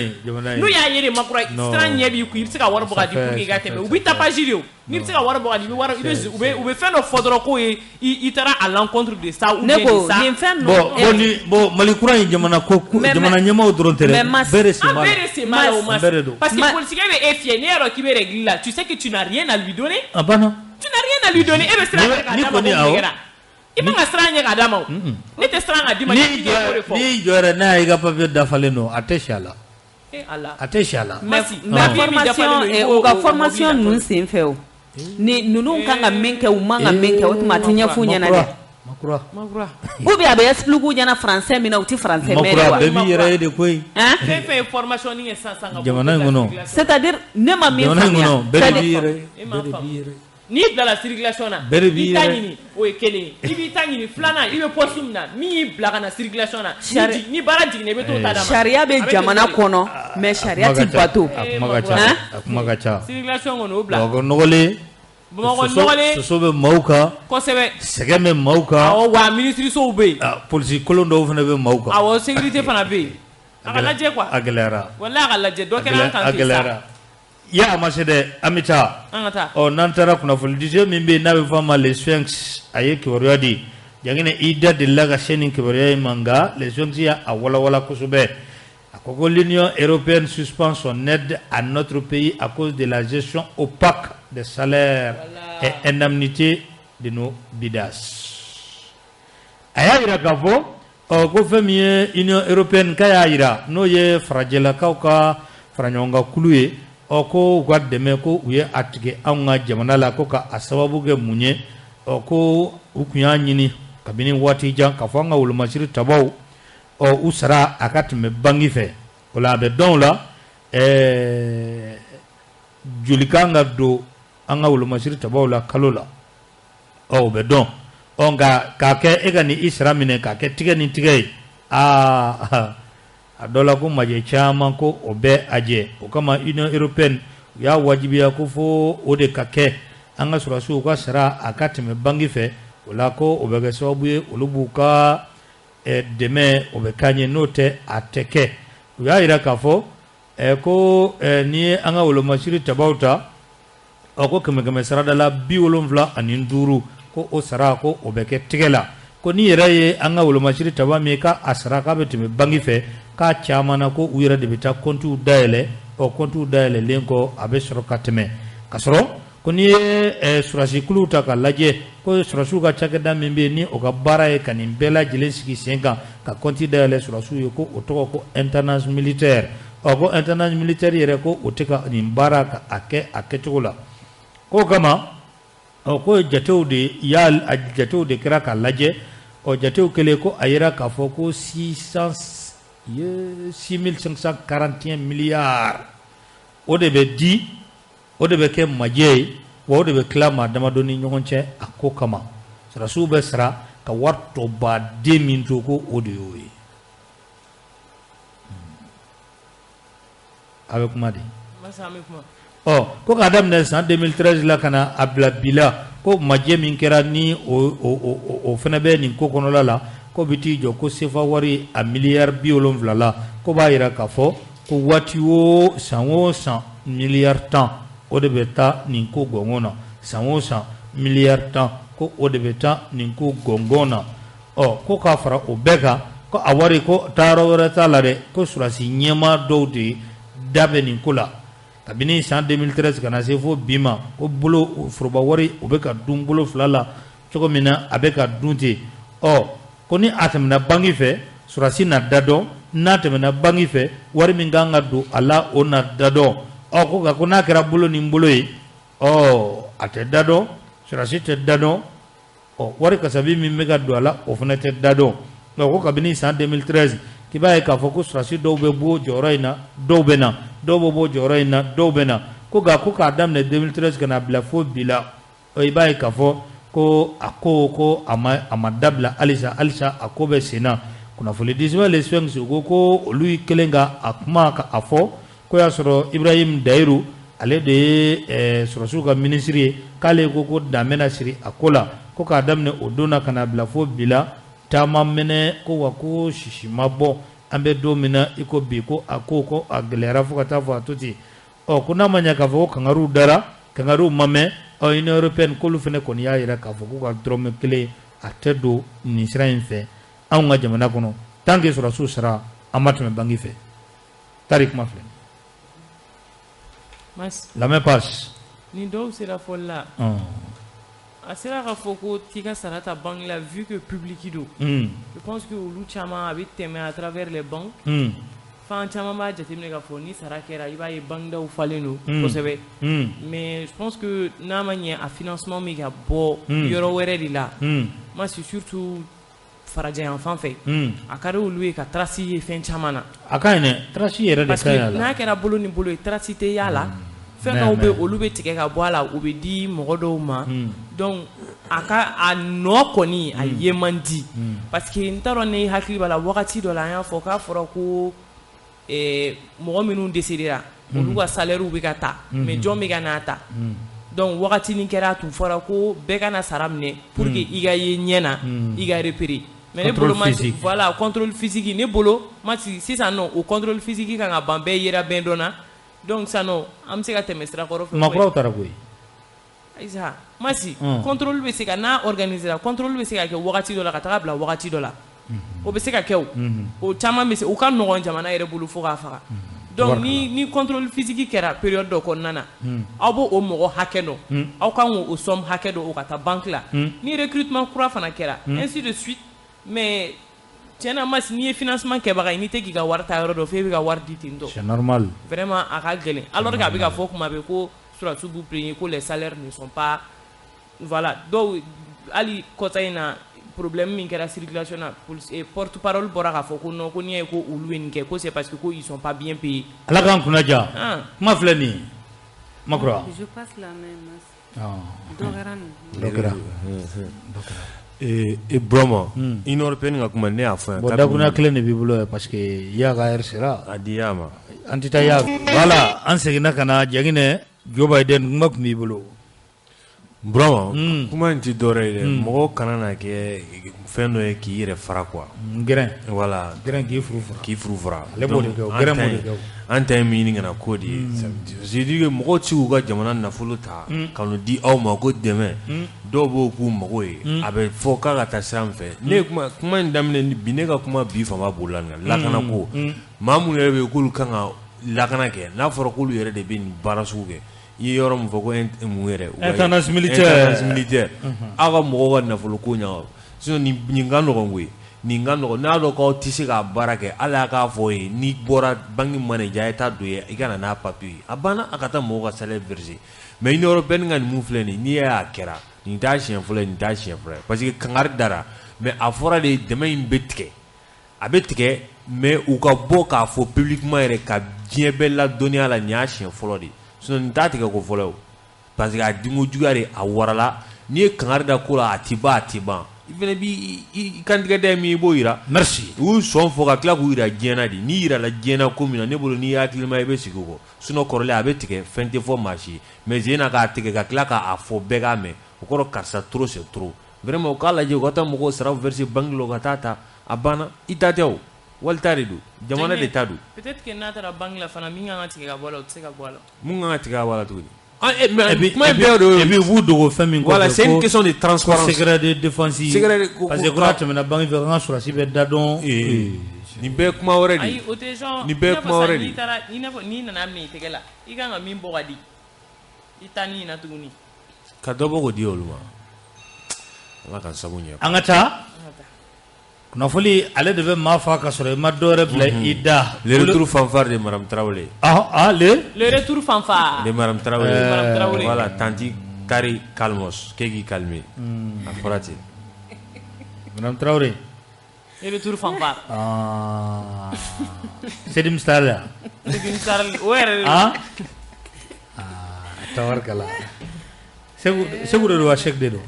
N'u y'a ye de Makura siran ɲɛ b'i kun i bɛ se ka wari bɔ ka di pour que i ka tɛmɛ u b'i tapage de o. N'i bɛ se ka wari bɔ ka di i bɛ wari i bɛ u bɛ fɛn dɔ fɔ dɔrɔn k'o ye i taara à l'encontre de ça ou bien de ça. Ne ko nin fɛn ninnu. Bon Mali kura in jamana ko jamana ɲɛmaaw dɔrɔn tɛ dɛ. Bɛɛ de sen b'a la. An bɛɛ de sen b'a la o Masi. Bɛɛ de don. Parce que polisikɛ bɛ e fiyɛ n'e y'a dɔn k'i bɛ règle la, tu sais que tu n'as rien à lui donner. A banna. Tu n'as rien à lui donner, e bɛ siran ɲɛ k'a d'a ma ko mun kɛra. I man ka siran ɲɛ k'a d'a ma o. Ne tɛ siran k'a d'i ma. N'i jɔ yɛrɛ n'a y'i ka papier dafalen don, a tɛ si a la. A tɛ si a la. Mais formation u ka formation ninnu sen fɛ o. Ni ninnu kan ka min kɛ u man ka min kɛ o tuma a tɛ ɲɛf'u ɲɛna dɛ. Ou bien a bɛ expliquer u ɲɛna français min na u tɛ français mɛn de wa. Makura bɛɛ b'i yɛrɛ ye de koyi. Fɛn fɛn ye formation ni ye sisan sisan ka bɔ jamana in kɔnɔ. C'est à dire ne ma min jamana in faamuya. kɔnɔ bɛɛ de b'i yɛrɛ ye. Bɛɛ de b'i yɛrɛ ye. N'i bilala circulation na i t'a ɲini o ye kelen ye, i b'i ta ɲini filanan i bɛ poste min na min y'i bila ka na circulation na ni baara jiginna i bɛ t'o ta d'a ma. Sariya bɛ jamana kɔnɔ mais sariya tɛ bato. A kuma ka ca. A kuma ka ca. Circulation kɔni o bila. Bamakɔ nɔgɔlen. Bamakɔ nɔgɔlen. Soso bɛ maaw kan. Kosɛbɛ. Sɛgɛn bɛ maaw kan. Awɔ wa minisirisow bɛ yen. Polisi kolon dɔw fana bɛ maaw kan. Awɔ sécurité fana bɛ yen. A ka lajɛ quoi. A gɛlɛyara. Walahi a ka lajɛ dɔ kɛra an kan ten sa. A gɛlɛyara. Ya a ma se dɛ, an bɛ taa. An ka taa. Ɔ n'an taara kunnafonidi min bɛ yen n'a bɛ fɔ a ma Le Sphinx, a ye kibaruya di. Janginɛ i da delila ka se nin kibaruya in ma, nka Le Sphinx y'a walawala kosɛbɛ. A ko ko l'Union européenne suspend son aide à notre pays à cause de la gestion opaque des salaires et indemnités de nos bidas. A y'a jira k'a fɔ ɔ ko fɛn min ye Union européenne k'a y'a jira n'o ye farajɛlakaw ka faraɲɔgɔnkan kulu ye. Ɔ ko u ka dɛmɛ ko u ye a tigɛ anw ka jamana la ko ka a sababu kɛ mun ye, ɔ ko u tun y'a ɲini kabini waati jan k'a fɔ an ka wolomasiri tabaw ɔ u sara a ka tɛmɛ banki fɛ. O la a bɛ dɔn o la joli kan ka don an ka wolomasiri tabaw la kalo la, ɔ o bɛ dɔn. Ɔ nka k'a kɛ e ka nin i sara minɛ k'a kɛ tigɛ ni tigɛ ye, aa a dɔ la ko majɛ caman ko o bɛ a jɛ. O kama Union européenne u y'a wajibiya ko fo o de ka kɛ an ka sɔrɔdasiw ka sara a ka tɛmɛ banki fɛ. O la ko o bɛ kɛ sababu ye olu b'u ka dɛmɛ o bɛ k'an ye, n'o tɛ a tɛ kɛ. U y'a jira k'a fɔ ko n'i ye an ka wolomasiri tabaw ta, ɔ ko 100 sarada la 75 ko o sara ko o bɛ kɛ tigɛ la. Ko n'i yɛrɛ ye an ka wolomasiri taba min ye k'a sara k'a bɛ tɛmɛ banki fɛ, k'a caman na ko u yɛrɛ de bɛ taa kɔntiw dayɛlɛ. Ɔ kɔntiw dayɛlɛlen kɔ a bɛ sɔrɔ ka tɛmɛ. Ka sɔrɔ ko n'i ye sɔrɔdasikuluw ta ka lajɛ, ko sɔrɔdasiw ka cakɛda min bɛ yen ni o ka baara ye ka nin bɛɛ lajɛlen sigi sen kan ka kɔnti dayɛlɛ sɔrɔdasiw ye, ko o tɔgɔ ko intendance militaire. Ɔ ko intendance militaire yɛrɛ ko o tɛ ka nin baara ka a kɛ a kɛcogo la. K'o kama ɔ ko jatew de y'a jatew de kɛra k'a lajɛ. Ɔ jatew kɛlen ko a yira k'a fɔ ko 6541 milliards o de bɛ di, o de bɛ kɛ majɛ ye, wa o de bɛ tila maa damadɔ ni ɲɔgɔn cɛ a ko kama. Sɔrɔdasiw bɛ sara ka wari tɔbaden min to ko o de y'o ye. A bɛ kuma de. Ɔ ko k'a daminɛ san 2013 la ka na a bila bi la, ko majɛ min kɛra ni o fana bɛ nin ko kɔnɔla la, ko bɛ t'i jɔ ko sefa wari a miliyari 70 la, ko b'a jira k'a fɔ ko waati o san o san miliyari 10 o de bɛ taa nin ko gɔngɔn na, san o san miliyari 10 ko o de bɛ taa nin ko gɔngɔn na. Ɔ ko k'a fara o bɛɛ kan ko a wari ko taayɔrɔ wɛrɛ t'a la dɛ, ko sɔrɔdasi ɲɛmaa dɔw de da bɛ nin ko la. Kabini san 2013 ka na se fo bi ma, ko bolo foroba wari o bɛ ka dun bolo fila la cogo min na a bɛ ka dun ten. Ɔ Ko ni a tɛmɛna banque fɛ sɔrɔdasi na da dɔn, n'a tɛmɛna banque fɛ wari min kan ka don a la o na da dɔn. Ɔ ko nka ko n'a kɛra bolo ni bolo ye, ɔ a tɛ da dɔn, sɔrɔdasi tɛ da dɔn, ɔ wari kasabi min bɛ ka don a la o fana tɛ da dɔn. Nka ko kabini san 2013 k'i b'a ye k'a fɔ ko sɔrɔdasi dɔw bɛ bɔ jɔyɔrɔ in na, dɔw bɛ na, dɔw bɛ bɔ jɔyɔrɔ in na, dɔw bɛ na. Ko nka ko k'a daminɛ 2013 ka na bila fo bi la, i b'a ye k'a fɔ ko a ko a ma dabila halisa, halisa a ko bɛ sen na. Kunnafoni disibɛ le Sphinx ko olu kelen ka a kuma ka a fɔ ko y'a sɔrɔ Ibrahim Dayiru ale de ye sɔrɔdasiw ka minisiri ye, k'ale ko dan bɛna siri a ko la, ko k'a daminɛ o don na ka na bila fo bi la taama mɛnɛ, ko wa ko sisi ma bɔ an bɛ don min na i ko bi, ko a ko a gɛlɛyara fo ka taa fɔ a to ten. Ɔ ko n'a ma ɲɛ k'a fɔ ko kangariw dara, kangariw ma mɛn, ɔ Union européenne k'olu fana kɔni y'a jira k'a fɔ k'u ka dɔrɔmɛ kelen a tɛ don nin sira in fɛ anw ka jamana kɔnɔ tant que sɔrɔdasiw sara an ma tɛmɛ banque fɛ. Tari kuma filɛ. La main passe. Ni dɔw sera fɔli la, a sera ka fɔ ko t'i ka sara ta banque la vu que public don. Je pense que olu caman a bɛ tɛmɛ à travers les banques. Fan caman b'a jateminɛ k'a fɔ ni sara kɛra i b'a ye banque daw falen don kosɛbɛ. Mais je pense que n'a ma ɲɛ a financement bɛ ka bɔ yɔrɔ wɛrɛ de la. Moi c'est surtout farajɛ yan fan fɛ, a ka di olu ye ka trace ye fɛn caman na. A ka ɲi dɛ, trace yɛrɛ de ka ɲi a la. Parce que n'a kɛra bolo ni bolo ye trace tɛ y'a la. Fɛn dɔw bɛ olu bɛ tigɛ ka bɔ a la, u bɛ di mɔgɔ dɔw ma. Donc a ka a nɔ kɔni a ye man di. Parce que n t'a dɔn ne hakili b'a la wagati dɔ la an y'a fɔ k'a fɔra ko mɔgɔ minnu décédéra olu ka salaire bɛ ka ta, mais jɔn bɛ ka n'a ta. Donc wagati ni kɛra a tun fɔra ko bɛɛ ka na sara minɛ pour que i ka ye ɲɛ na, i ka repérer. Mais ne bolo ma, voilà, contrôle physique ne bolo ma sisan nɔ o contrôle physique kan ka ban, bɛɛ yera bɛn dɔ na. Donc sisan nɔ an bɛ se ka tɛmɛ sira kɔrɔ fɛ. Maa kuraw taara koyi. Ayisa Masi, contrôle bɛ se ka n'a organiser la, contrôle bɛ se ka kɛ wagati dɔ la ka taga bila wagati dɔ la. O bɛ se ka kɛ o. O caman bɛ se u ka nɔgɔn jamana yɛrɛ bolo fo k'a faga. Donc ni contrôle physique kɛra période dɔ kɔnɔna na, aw b'o o mɔgɔ hakɛ dɔn, aw kan k'o somme hakɛ dɔn o ka taa banque la. Ni recrutement kura fana kɛra, ainsi de suite. Mais tiɲɛna Masi, n'i ye financement kɛbaga ye, n'i tɛ k'i ka wari ta yɔrɔ dɔ f'e bɛ ka wari di ten tɔ. C'est normal. Vraiment a ka gɛlɛn. Alors que a bɛ ka fɔ kuma bɛɛ ko sɔrɔdasiw b'u plaigner ko les salaires ne sont pas, voilà, dɔw hali kɔsa in na problème min kɛra circulation na, porte parole bɔra k'a fɔ ko non, ko n'i y'a ye ko olu ye nin kɛ ko c'est parce que ko ils sont pas bien payés. Ala k'an kunna diya. Kuma filɛ nin ye Makura. Je passe la main Masi. Dɔ kɛra nin. Dɔ kɛra. Burama, Union européenne ka kuma ne y'a fɔ yan. Bon dakuruɲa kelen de b'i bolo parce que y'a ka heure sera. A di y'a ma. An tɛ taa y'a. Voilà, an seginna ka na Jaginɛ Joe Biden kuma tun b'i bolo. Burama, kuma in tɛ dɔwɛrɛ ye dɛ, mɔgɔ kana na kɛ fɛn dɔ ye k'i yɛrɛ fara quoi. Gɛrɛn. Voilà. Gɛrɛn k'i furu fara. K'i furu fara. Ale b'o de kɛ o, gɛrɛn b'o de kɛ o. An ta ye min ɲini ka na k'o de ye. C'est dire que mɔgɔw tɛ se k'u ka jamana nafolo ta ka n'o di aw ma ko dɛmɛ. Dɔw b'o k'u mago ye. A bɛ fɔ k'a ka taa sira min fɛ. Ne ye kuma in daminɛ bi, ne ka kuma bi fanba bolila nin kan lakana ko. Maa minnu yɛrɛ bɛ yen k'olu kan ka lakana kɛ, n'a fɔra k'olu yɛrɛ de bɛ nin baara sugu kɛ. I ye yɔrɔ min fɔ ko mun yɛrɛ, intendance militaire, intendance militaire, aw ka mɔgɔw ka nafolo ko ɲa, sinon nin ka nɔgɔn koyi, nin ka nɔgɔn. N'a dɔn k'aw tɛ se k'a baara kɛ, hali a k'a fɔ ye n'i bɔra banque manager a ye taa don ye, i ka na n'a papier ye, a banna, a ka taa mɔgɔw ka salaire verser. Mais Union européenne ka nin mun filɛ nin ye, n'i y'a kɛra nin t'a siɲɛ fɔlɔ ye, nin t'a siɲɛ fila ye, parce que kangari dara, mais a fɔra de dɛmɛ in bɛ tigɛ, a bɛ tigɛ, mais u ka bɔ k'a fɔ publiquement yɛrɛ ka diɲɛ bɛɛ ladɔnniya la, nin y'a siɲɛ fɔlɔ de ye. Sinon nin t'a tigɛ ko fɔlɔ ye o, parce que a dinko juguya de a warala. N'i ye kangari da ko la, a ti ban, a ti ban. I fana b'i kantigɛ da ye min ye, i b'o yira. Merci. U y'u sɔn fɔ ka tila k'u yira diɲɛ na de. N'i yirala diɲɛ na ko min na, ne bolo n'i hakilima ye i bɛ sigi o kɔ. Sinon kɔrɔlen a bɛ tigɛ, fɛn tɛ fɔ maa si ye. Mais zen na k'a tigɛ ka tila k'a fɔ bɛɛ k'a mɛn, o kɔrɔ karisa trop c'est trop. Vraiment u k'a lajɛ, u ka taa mɔgɔw sara verser banque la, u ka taa ta, a banna. I ta tɛ o, wali ta de don, jamana de ta don. Peut-être que n'a taara banque la fana, min kan ka tigɛ ka bɔ a la, o tɛ se ka bɔ a la. Mun kan ka tigɛ ka bɔ a la tuguni? Mais kuma in bɛɛ de et puis u b'u dogo fɛn min kɔfɛ. Voilà, c'est une question de transparence. Secret de défense. Secret de parce que ko n'a tɛmɛna banque fɛ, an ka sɔrɔdasi bɛ da dɔn. Nin bɛɛ kuma wɛrɛ de. Ayi, o tɛ genre. Nin bɛɛ kuma wɛrɛ de. N'i taara, i n'a fɔ n'i nana minɛ i tɛgɛ la, i kan ka min bɔ ka di, i taa ni na tuguni. Ka dɔ bɔ k'o di olu ma. Ala ka sago ɲɛ. An ka taa. Kunnafoni ale de bɛ maa faa ka sɔrɔ i ma dɔwɛrɛ bila i da. Le retour fanfare de Madame Traoré. Ah ah le. Le retour fanfare. De Madame Traoré. Madame Traoré. Voilà, tanti Tari Calmos, k'e k'i calmer. A fɔra ten. Madame Traoré. Le retour fanfare. Ah. Sedim Star la. Sedim Star o yɛrɛ de. Ah. Ah, tabarikala. Segu Segu de don wa Sɛki de don?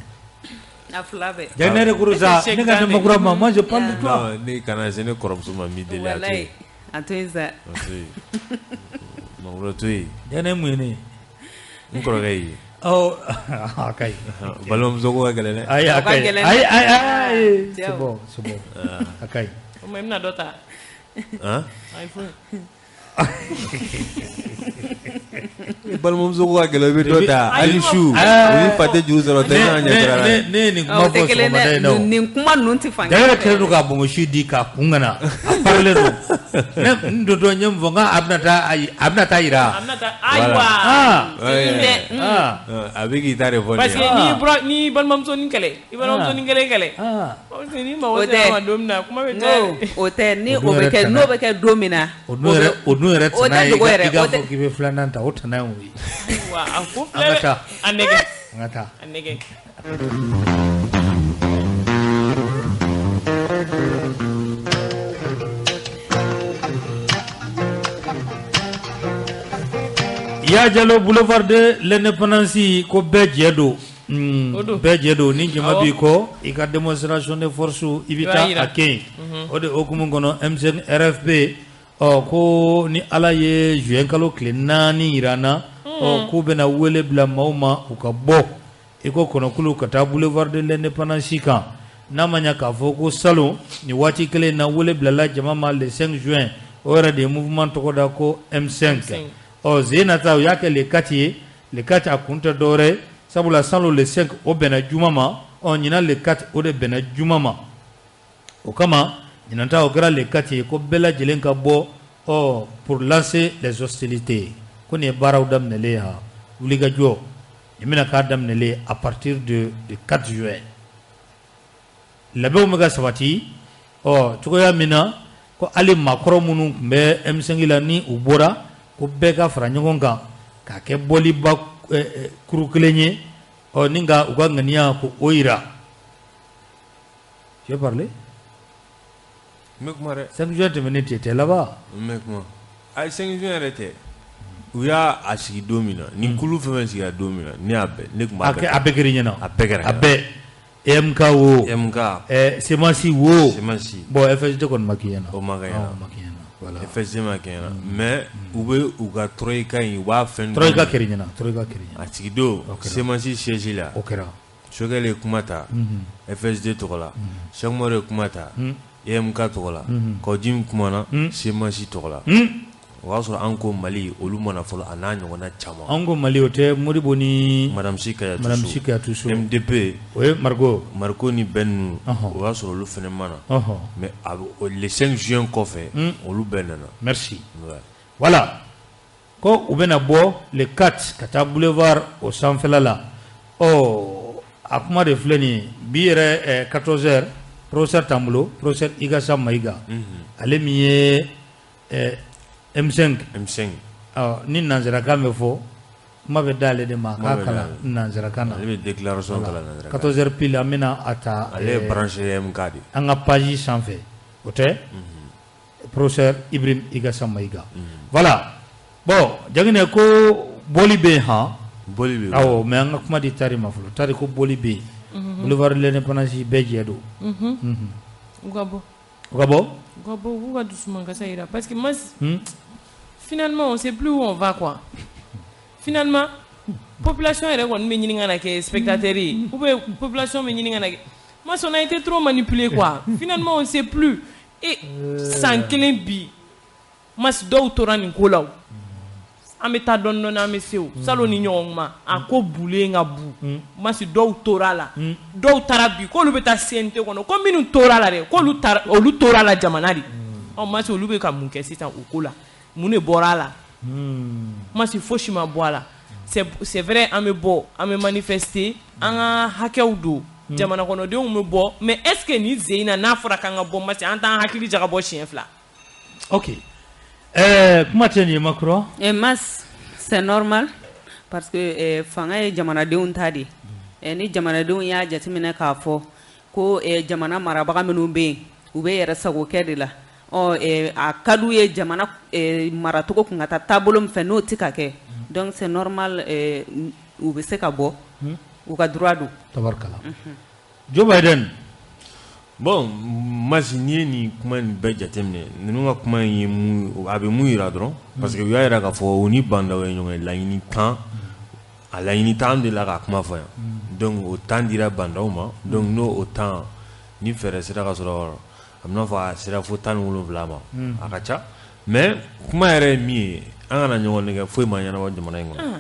A fila bɛɛ. Jaa ne yɛrɛ ko sa ne ka Makura ma moi je parle de toi. Non, ne kana se ne kɔrɔmuso ma n b'i deli a to yen. Walayi a to yen sa. A to yen. Makura to yen. Jaa ne mun ye ne ye? N kɔrɔkɛ y'i ye. Ɔ a ka ɲi. Balimamuso ko ka gɛlɛn dɛ. Ayi a ka ɲi. Ayi ayi ayi. C'est bon, c'est bon. A ka ɲi. O tuma i bɛna dɔ ta. Han? Ayi foyi. Balimamuso ko ka gɛlɛn i bɛ dɔ ta hali su o ni fa tɛ juru sɔrɔ tɛ ɲɔgɔn ɲɛ sira la. Ne ye nin kuma fɔ sɔgɔmada in na o. Nin kuma ninnu tɛ fan kelen fɛ. Yɛrɛ kɛlen don ka bonbonsi di k'a kun ŋana a parilen don. Ne n dontɔ n ye mun fɔ n k'a bɛna taa ayi a bɛna taa yira. A bɛna taa ayiwa. Aa a bɛ k'i ta de fɔ nin ye. Parce que n'i balimamusonin kɛlɛ i balimamusonin kelen kɛlɛ. Parce que n'i mago sera a ma don min na kuma bɛ caya. O tɛ ni o bɛ kɛ n'o bɛ kɛ don min na. O dun yɛrɛ tana ye i k'a fɔ k'i bɛ filanan ta o tana ye o ye. Ayiwa a ko filɛ dɛ. A nɛgɛ. An ka taa. A nɛgɛ. Ya Jalo boulevard de l'indépendance ko bɛɛ jɛ don. Bɛɛ jɛ don ni jama b'i kɔ i ka démonstration de force i bɛ taa a kɛ yen. O de hukumu kɔnɔ M5 RFP ɔ ko ni Ala ye juin kalo tile 4 jira an na ɔ k'u bɛna wele bila maaw ma u ka bɔ i ko kɔnɔkulu ka taa boulevard de l'indépendance kan n'a ma ɲɛ k'a fɔ ko salon nin waati kelen in na wele bilala jama ma le 5 juin o yɛrɛ de ye mouvement tɔgɔ da ko M5 ɔ zen nata u y'a kɛ le 4 ye le 4 a kun tɛ dɔwɛrɛ ye sabula salon le 5 o bɛnna juma ma ɔ ɲinan le 4 o de bɛnna juma ma o kama ɲinan ta o kɛra le 4 ye ko bɛɛ lajɛlen ka bɔ ɔ pour lancer les hostilités ko nin ye baaraw daminɛlen ye ha wulikajɔ nin bɛna k'a daminɛlen à partir de 4 juin labɛnw bɛ ka sabati ɔ cogoya min na ko hali maakɔrɔ minnu tun bɛ M5 la ni u bɔra ko bɛɛ ka fara ɲɔgɔn kan k'a kɛ bɔliba kuru kelen ye ɔ ni ka u ka ŋaniya ko o yira. Tu veux parler? N bɛ kuma dɛ. 5 juin tɛmɛnen tu étais là-bas. N bɛ kuma. Ayi 5 juin yɛrɛ tɛ. U y'a sigi don min na ni kulu fɛn fɛn sigira don min na ne y'a bɛɛ ne tun b'a bɛɛ. A bɛɛ kɛra i ɲɛna. A bɛɛ kɛra. A bɛɛ. EMK wo. EMK. CEMAS wo. CEMAS. Bon FSD kɔni ma k'i ɲɛna. O ma kɛ ɲɛna. O ma k'i ɲɛna. Voilà. FSD ma kɛ ɲɛna mais u bɛ u ka troïka in u b'a fɛn. Troïka kɛra i ɲɛna. Troïka kɛra i ɲɛna. A sigi don CEMAS siège la. O kɛra. Choguel ye kuma ta. FSD tɔgɔ la. Cheikh Umaru ye kuma ta. EMK tɔgɔ la. Kaou Djim kumana CEMAS tɔgɔ la. O y'a sɔrɔ an ko Mali olu mana fɔlɔ a n'a ɲɔgɔnna caman. An ko Mali o tɛ Modibo ni. Madame Sy Kadiatou Sow. Madame Sy Kadiatou Sow. MDP. O ye Mariko. Mariko ni Ben ninnu. O y'a sɔrɔ olu fana ma na. Mais a le 5 juin kɔfɛ. Olu bɛɛ nana. Merci. Voilà ko u bɛna bɔ le 4 ka taa boulevard o sanfɛla la ɔ a kuma de filɛ nin ye bi yɛrɛ 14 heures professeur t'an bolo professeur Igassa Maïga. Ale min ye M5. M5. Ɔ ni nanzarakan bɛ fɔ kuma bɛ d'ale de ma a k'a kalan nanzarakan na. Ale bɛ déclaration kalan nanzarakan na. 14 heures pile an bɛna a ta. Ale ye branche EMK de ye. An ka page sanfɛ o tɛ. Professeur Ibrahim Igassa Maïga. Voilà bon Jaginɛ ko bɔli bɛ yen han. Bɔli bɛ yen. Awɔ mais an ka kuma di Tari ma fɔlɔ Tari ko bɔli bɛ yen. Boulevard de l'indépendance bɛɛ jɛ don. U ka bɔ. U ka bɔ. U ka bɔ u k'u ka dusumakasa jira parce que finalement on sait plus où on va quoi. Finalement population yɛrɛ kɔni bɛ ɲini ka na kɛ spectateur ye ou bien population bɛ ɲini ka na kɛ Mas on a été trop manipulé quoi. Finalement on sait plus et san kelen bi Mas dɔw tora nin ko la o. An bɛ taa dɔɔni dɔɔni an bɛ se o salon ni ɲɔgɔn ma a ko bulen ka bu Mas dɔw tora la dɔw taara bi k'olu bɛ taa CNT kɔnɔ ko minnu tora la dɛ k'olu taara olu tora la jamana de ɔ Mas olu bɛ ka mun kɛ sisan o ko la mun de bɔra a la Mas fosi ma bɔ a la c'est vrai an bɛ bɔ an bɛ manifester an ka hakɛw don Jamana kɔnɔdenw bɛ bɔ, mais est ce que nin sen in na, n'a fɔra k'an ka bɔ, Masi, an t'an hakili jagabɔ siɲɛ fila? Ok, kuma tɛ nin ye, Makura. Mas, c'est normal, parce que fanga ye jamanadenw ta de ye. Ni jamanadenw y'a jateminɛ k'a fɔ ko jamana marabaga minnu bɛ yen, u bɛ yɛrɛ sagokɛ de la, ɔ a ka d'u ye jamana maracogo kun ka taa taabolo min fɛ, n'o tɛ ka kɛ, donc c'est normal, u bɛ se ka bɔ, u ka droit don. Tabarikala. Joe Biden. Bon, Masi, n'i ye nin kuma nin bɛɛ jateminɛ, ninnu ka kuma in ye mun, a bɛ mun yira dɔrɔn, parce que u y'a yira k'a fɔ u ni Bah N'Daw ye ɲɔgɔn ye, laɲini tan, a laɲini tan de la ka kuma fɔ yan. Donc o tan dira Bah N'Daw ma. Donc n'o o tan ni fɛɛrɛ sera ka sɔrɔ, a bɛna fɔ a sera fo 17 ma, a ka ca. Mais kuma yɛrɛ ye min ye, an kana ɲɔgɔn nɛgɛ, foyi ma ɲɛnabɔ jamana in kɔnɔ,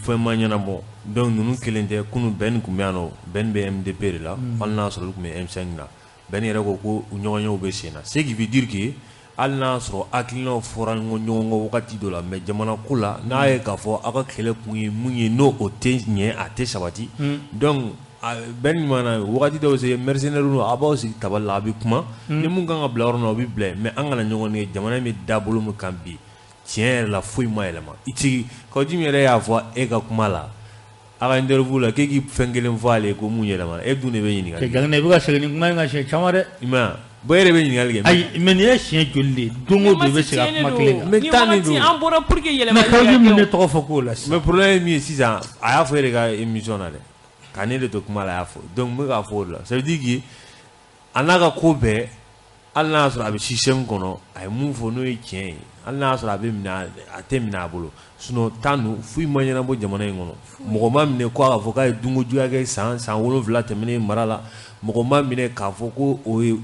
foyi ma ɲɛnabɔ. Donc ninnu kelen tɛ. Kunun bɛn tun bɛ yan nɔ, bɛn bɛ MDP de la, hali n'a sɔrɔ olu tun bɛ M5 la. Bɛn yɛrɛ ko ko ɲɔgɔnyew bɛ sen na, ce qui veut dire que hali n'a sɔrɔ hakilinaw fɔra ɲɔgɔn kɔ wagati dɔ la, mais jamana ko la, n'a ye k'a fɔ aw ka kɛlɛ kun ye mun ye, n'o o tɛ ɲɛ, a tɛ sabati. Donc bɛn ɲuman na, wagati dɔw se, mercenaires, aw b'aw sigi tabali la, a bɛ kuma, ni mun kan ka bila yɔrɔ min na, o bɛ bila yen. Mais an kana ɲɔgɔn nɛgɛ, jamana in bɛ dabolo min kan bi, tiɲɛ yɛrɛ la, foyi ma yɛlɛma. I tigi Kaou yɛrɛ y'a fɔ e ka kuma la, a ka interview la, k'e k'i fɛn kelen fɔ ale ye ko mun yɛlɛmana, e dun de bɛ ɲininkali kɛ. Jaginɛ, i bɛ ka segin ni kuma in kan siɲɛ caman dɛ. I m'a ye, bon, e yɛrɛ bɛ ɲininkali kɛ. Ayi, mais nin ye siɲɛ joli de ye? Don o don i bɛ segin a kuma kelen kan. Mais tan de don. An bɔra pour que yɛlɛmali Mais Kaou min ne tɔgɔ fɔ k'o la sisan. Mais problème ye min ye sisan, a y'a fɔ e de ka émission na dɛ, ka ne de to kuma la, a y'a fɔ. Donc n bɛ k'a fɔ o de la, ça veut dire que a n'a ka ko bɛɛ, hali n'a y'a sɔrɔ a bɛ système kɔnɔ, a ye mun fɔ n'o ye tiɲɛ ye, hali n'a y'a sɔrɔ a bɛ minɛ, a tɛ minɛ a bolo. Sinon tan dun, foyi ma ɲɛnabɔ jamana in kɔnɔ. Mɔgɔ ma minɛ ko a k'a fɔ k'a ye dunkojuguya kɛ san 7 tɛmɛnen mara la. Mɔgɔ ma minɛ k'a fɔ ko o ye,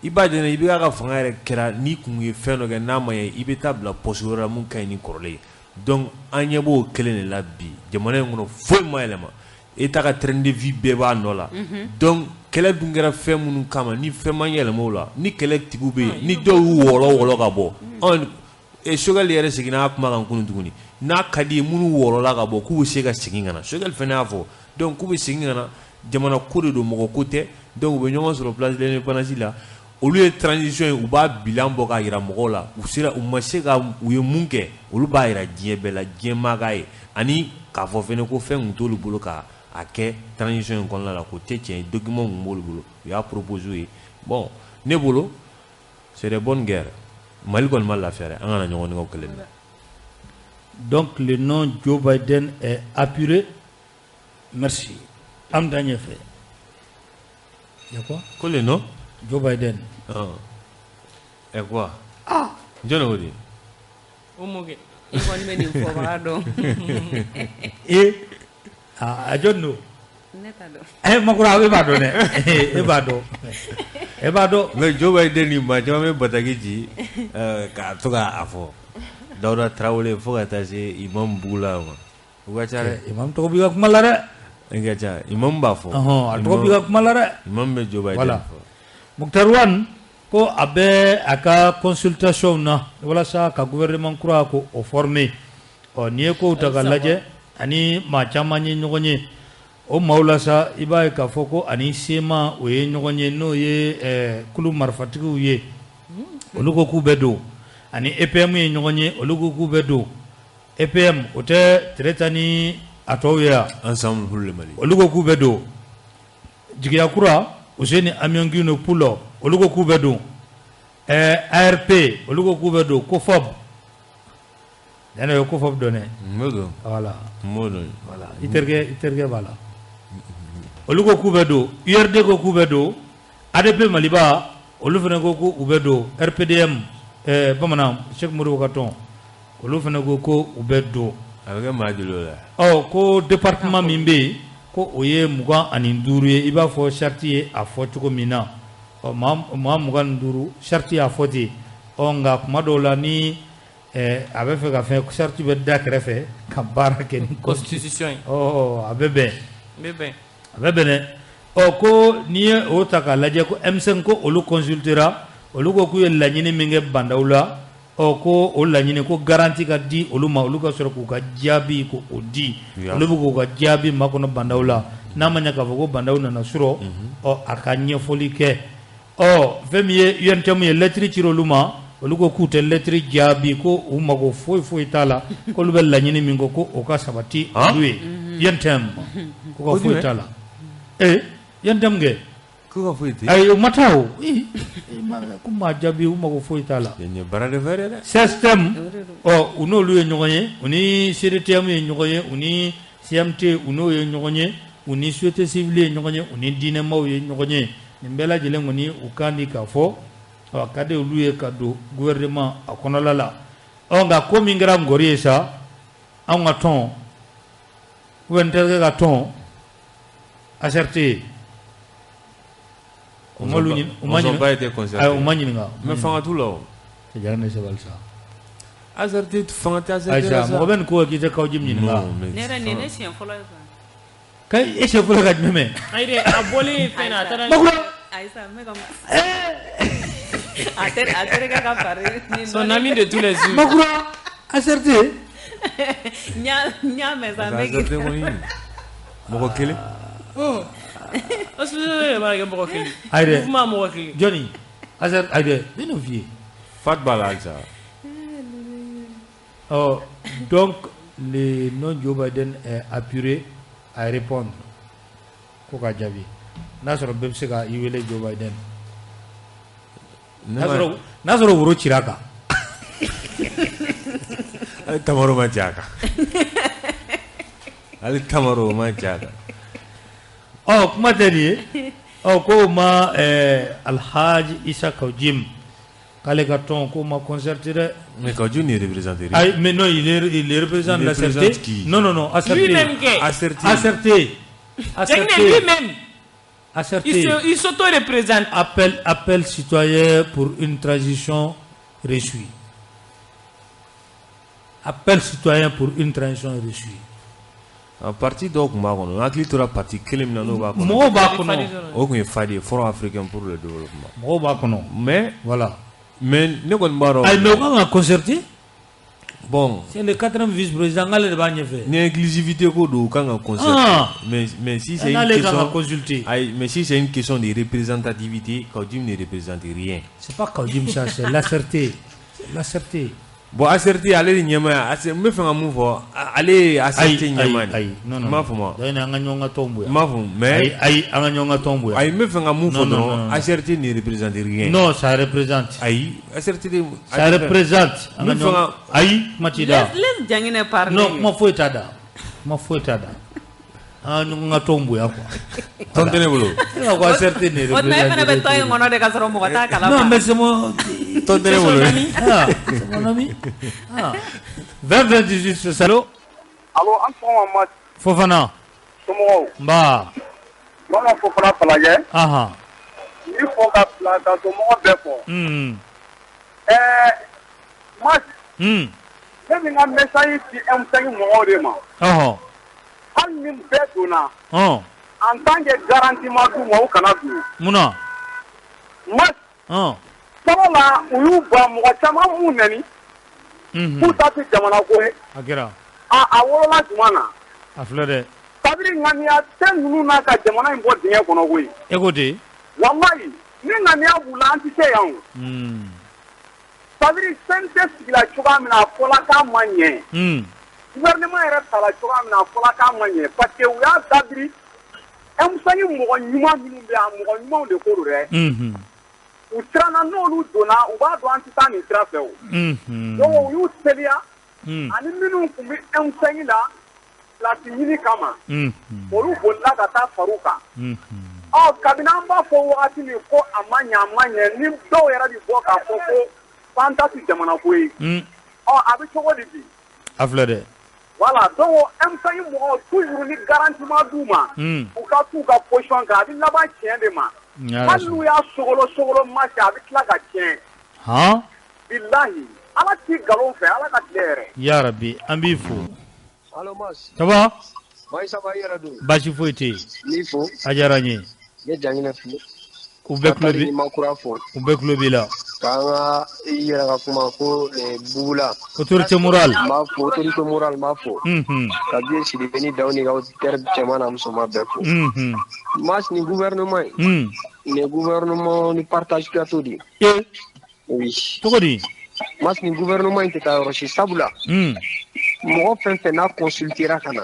i b'a jate, i bɛ ka fanga yɛrɛ kɛra, n'i kun ye fɛn dɔ kɛ n'a ma ɲɛ, i bɛ taa bila poste wɛrɛ la mun ka ɲi ni kɔrɔlen ye. Donc an ɲɛ b'o kelen de la bi jamana in kɔnɔ, foyi ma yɛlɛma. État ka train de vie bɛɛ b'a nɔ la. Donc kɛlɛ dun kɛra fɛn minnu kama, ni fɛn ma yɛlɛma o la, ni kɛlɛ tigiw bɛ yen, ni dɔw y'u wɔlɔ ka bɔ, ɔn Choguel yɛrɛ seginna a kuma kan kunun tuguni, n'a ka di ye, minnu wɔlɔla ka bɔ, k'u bɛ se ka segin ka na. Choguel fana y'a fɔ, donc k'u bɛ segin ka na. Jamana ko de don, mɔgɔ ko tɛ. Donc u bɛ ɲɔgɔn sɔrɔ place de l'Indépendance la, olu ye transition ye, u b'a bilan bɔ k'a yira mɔgɔw la. U sera, u ma se ka, u ye mun kɛ, olu b'a yira diɲɛ bɛɛ la, diɲɛ maa k'a ye, ani k'a fɔ fɛnɛ ko fɛn kun t'olu bolo ka a kɛ transition in kɔnɔna la, k'o tɛ tiɲɛ ye, document kun b'olu bolo, u y'a proposé ye. Bon, ne bolo, c'est des bonnes guerres. Mali kɔni ma lafiya dɛ, an kana ɲɔgɔn nɛgɛ o kelen na. Donc le nom Joe Biden est apuré. Merci. An bɛ taa ɲɛfɛ. Il y a quoi? Ko le nom Joe Biden. Ah. Est quoi? Ah, jɔn o de? O mɔ kɛ. I kɔni bɛ nin fɔbaga dɔn. E a jɔn don? Ne t'a dɔn. Makura, e b'a dɔn dɛ. E b'a dɔn. E b'a dɔn. Mais Joe Biden ni maa caman bɛ bataki ci k'a to k'a fɔ. Dawuda Tarawele fo ka taa se Imam Bugula ma. U ka ca dɛ. Imam tɔgɔ b'i ka kuma la dɛ. I ka ca. Imam b'a fɔ. Ɔhɔn, a tɔgɔ b'i ka kuma la dɛ. Imam bɛ Joe Biden Voilà. fɔ. Moctar Ouane ko a bɛ a ka consultation na walasa ka gouvernement kura ko o former. Ɔ, n'i ye kow ta k'a lajɛ, ani maa caman ye ɲɔgɔn ye. O maaw la sa, i b'a ye k'a fɔ ko ani CMA o ye ɲɔgɔn ye, n'o ye kulu marifatigiw ye, olu ko k'u bɛ don. Ani EPM ye ɲɔgɔn ye, olu ko k'u bɛ don. EPM o tɛ Tereta ni a tɔw ye wa? Ensemble pour le Mali. Olu ko k'u bɛ don. Jigiya kura, Useni Amion Pulo, olu ko k'u bɛ don. ARP, olu ko k'u bɛ don. COFOP, ne ye COFOP dɔn dɛ. N b'o dɔn. Voilà. N b'o dɔn. Voilà. I terikɛ b'a la. Olu ko k'u bɛ don. URD ko k'u bɛ don. ADP Maliba, olu fana ko k'u bɛ don. RPDM, bamanan Cheikh Modibo ka tɔn, olu fana ko ko u bɛ don. A bɛ kɛ maa joli o la? Ɔ, ko département min bɛ yen, ko o ye 25 ye, i b'a fɔ charte ye a fɔ cogo min na. Ɔ, maa 25, charte y'a fɔ ten. Ɔ, nka kuma dɔw la, ni a bɛ fɛ ka fɛn, charte bɛ da kɛrɛfɛ ka baara kɛ ni constitution ye. Ɔ, a bɛ bɛn. N bɛ bɛn. A bɛ bɛn dɛ. Ɔ, ko n'i ye o ta k'a lajɛ, ko M5, ko olu consultera, olu ko k'u ye laɲini min kɛ Bah N'Daw la, ɔ, ko o laɲini, ko garantie ka di olu ma, olu ka sɔrɔ k'u ka jaabi ko o di. Olu bɛ k'u ka jaabi makɔnɔ Bah N'Daw la. N'a ma ɲɛ k'a fɔ ko Bah N'Daw nana surɔ, ɔ, a ka ɲɛfɔli kɛ. Ɔ, fɛn min ye UNTM ye, lettre cira olu ma. Olu ko k'u tɛ lettre jaabi, ko u mago foyi foyi t'a la, k'olu bɛ laɲini min kɔ, ko o ka sabati olu ye. UNTM ko ka foyi t'a la. Ee, UNTM kɛ. K'u ka foyi tɛ. Ayi, o ma taa o. Ee, ko maa jaabi, u mago foyi t'a la. Nin ye baara de fɛ dɛ. CSTM, ɔ, u n'olu ye ɲɔgɔn ye, u ni CDTM ye ɲɔgɔn ye, u ni CMT, u n'o ye ɲɔgɔn ye, u ni société civile ye ɲɔgɔn ye, u ni diinɛmaw ye ɲɔgɔn ye. Nin bɛɛ lajɛlen kɔni, u kan di k'a fɔ, ɔ, a ka di olu ye ka don gouvernement a kɔnɔla la. Ɔ, nka ko min kɛra ngɔri ye sa, anw ka tɔn ou bien n terikɛ ka tɔn ACRT, u m'olu ɲini, u ma ɲininka. Ayi, u ma ɲininka. Mais fanga t'u la o. Jara, ne sabali sa. ACRT, fanga tɛ ACRT. Ayisa, mɔgɔ bɛ nin ko k'i tɛ Kaou Djim ɲininka. Ne yɛrɛ, nin ye ne siɲɛ fɔlɔ ye quoi. Ka e siɲɛ fɔlɔ ka jumɛn mɛn? Ayi dɛ, a bɔlen fɛn na, a taara. Makura. Ayisa, n bɛ ka a teri, a terikɛ ka fari. Son ami de tous les jours. Makura, ACRT. N y'a mɛn sa, n bɛ ACRT kɔni, mɔgɔ kelen. Association yɛrɛ b'a kɛ mɔgɔ kelen. Ayi dɛ. Mouvement mɔgɔ kelen. Jɔnni? ACRT, ayi dɛ, ne n'o f'i ye. Fat b'a la halisa. Oh, donc le non Joe Biden est apuré à répondre. Ko ka jaabi n'a sɔrɔ bɛɛ bɛ se ka i wele Joe Biden, n'a sɔrɔ woro cira kan. Hali tamaro ma ci a kan. Hali tamaro ma ci a kan. Ɔ, kuma tɛ nin ye. Ɔ, ko ma Alhaji Issa Kaou Djim, k'ale ka tɔn ko ma concerté dɛ. Mais Kaou Djim ne représente rien. Ayi, mais non, il représente l'ACRT. Qui? Non, non, non, ACRT. Lui-même kɛ. ACRT. ACRT. ACRT lui-même. ACRT. Il s'auto-représente. Appel citoyen pour une transition réussie. Appel citoyen pour une transition réussie. A parti dɔw tun b'a kɔnɔ, n hakili tora parti kelen min na n'o b'a kɔnɔ. Mɔgɔw b'a kɔnɔ. O tun ye FAD ye, Front africain pour le développement. Mɔgɔw b'a kɔnɔ. Mais voilà. Mais ne kɔni b'a dɔn. Ayi, mais u kan ka concerter. Bon. C'est le quatrième vice-président, k'ale de b'a ɲɛfɛ. Ni inclusivité ko don, u kan ka concerter. Ah. Mais si c'est une N'ale kan ka question. consulter. Ayi, mais si c'est une question de représentativité, Kaou Djim ne représente rien. C'est pas Kaou Djim ça, c'est l'ACRT. C'est l'ACRT. Bon, ACRT, ale de ɲɛmaa ye, n bɛ fɛ ka mun fɔ, ale ye ACRT ɲɛmaa de ye. Ayi, non, non. N m'a faamu wa? D'ailleurs, an ka ɲɔgɔn ka tɔn bonya. N m'a faamu, mais. Ayi, ayi, an ka ɲɔgɔn ka tɔn bonya. Ayi, n bɛ fɛ ka mun fɔ Non, non, dɔrɔn, non. ACRT ne représente rien. Non, ça représente. Ayi, ACRT de. Ça représente. An N ka bɛ fɛ ɲɔgɔn ka. Ayi, kuma t'i da. Laisse Janginɛ parler. Non, kuma foyi t'a da. Kuma foyi t'a da. An ka ɲɔgɔn ka tɔn bonya quoi. Tɔn tɛ ne bolo. E ka ko ACRT ne O tuma e fana bɛ représente. tɔn in kɔnɔ de ka sɔrɔ mɔgɔ t'a kalama. Non, mais c'est mon. Tɔn tɛ ne bolo. Ah, c'est mon ami. Ah. 20 28, c'est ça. Allo? Allo, an sɔgɔma ma. Fofana. Somɔgɔw? Nba. Mama Fofana Falajɛ. Ahan. N b'i fo ka bila ka somɔgɔw bɛɛ fɔ. Mas. Ne bɛ n ka message di M5 mɔgɔw de ma. Ɔhɔn. Hali ni bɛɛ donna. Ɔn. En tant que garantie ma d'u ma, u kana don. Mun na? Mas. Ɔn. Fɔlɔ la, u y'u ban, mɔgɔ caman m'u nɛni. K'u ta tɛ jamana ko ye. A kɛra. A wolola jumɛn na? A filɛ dɛ. Kabini ŋaniya tɛ ninnu na ka jamana in bɔ dingɛ kɔnɔ koyi. E ko ten? Walayi, ni ŋaniya b'u la, an tɛ se yan o. Kabini CNT sigila cogoya min na, a fɔla k'a ma ɲɛ. Gouvernement yɛrɛ tala cogoya min na, a fɔla k'a ma ɲɛ, parce que u y'a dabiri M5 mɔgɔ ɲuman minnu bɛ yan, mɔgɔ ɲumanw de ko don dɛ. U siranna, n'olu donna, u b'a dɔn an tɛ taa nin sira fɛ o. Donc u y'u teliya. Ani minnu tun bɛ M5 la place ɲini kama. Olu bolila ka taa far'u kan. Ɔ, kabini an b'a fɔ wagati min ko a ma ɲɛ, a ma ɲɛ, ni dɔw yɛrɛ bɛ bɔ k'a fɔ ko f'an ta tɛ jamana ko ye. Ɔ, a bɛ cogo di bi? A filɛ dɛ. Voilà, donc M5 mɔgɔw, toujours ni garantie ma d'u ma, u ka t'u ka position kan, a bɛ laban tiɲɛ de ma. Hali n'u y'a sogolo sogolo ma kɛ, a bɛ tila ka tiɲɛ. Han? Bilahi, Ala t'i nkalon fɛ, Ala ka tile yɛrɛ. Ya Rabi, an b'i fo. Allo Mas. Ça va? Baasi ça va, i yɛrɛ dun? Baasi foyi tɛ yen. N b'i fo. A diyara n ye. N bɛ Janginɛ fo. U bɛɛ tulo Ka b'i Makura fo. U bɛɛ tulo b'i la. K'an ka i yɛrɛ ka kuma ko Bugula. Autorité morale. N b'a fo, autorité morale n b'a fo. Ka Biye Sidibe ni Dawu ni ka auditeur cɛman n'a musoman bɛɛ fo. Mas ni gouvernement in. Nin gouvernement ni partage gâteau de ye. Ee. Oui. Cogo di? Mas ni gouvernement in tɛ taa yɔrɔ si sabula. Mɔgɔ fɛn fɛn n'a consultera ka na.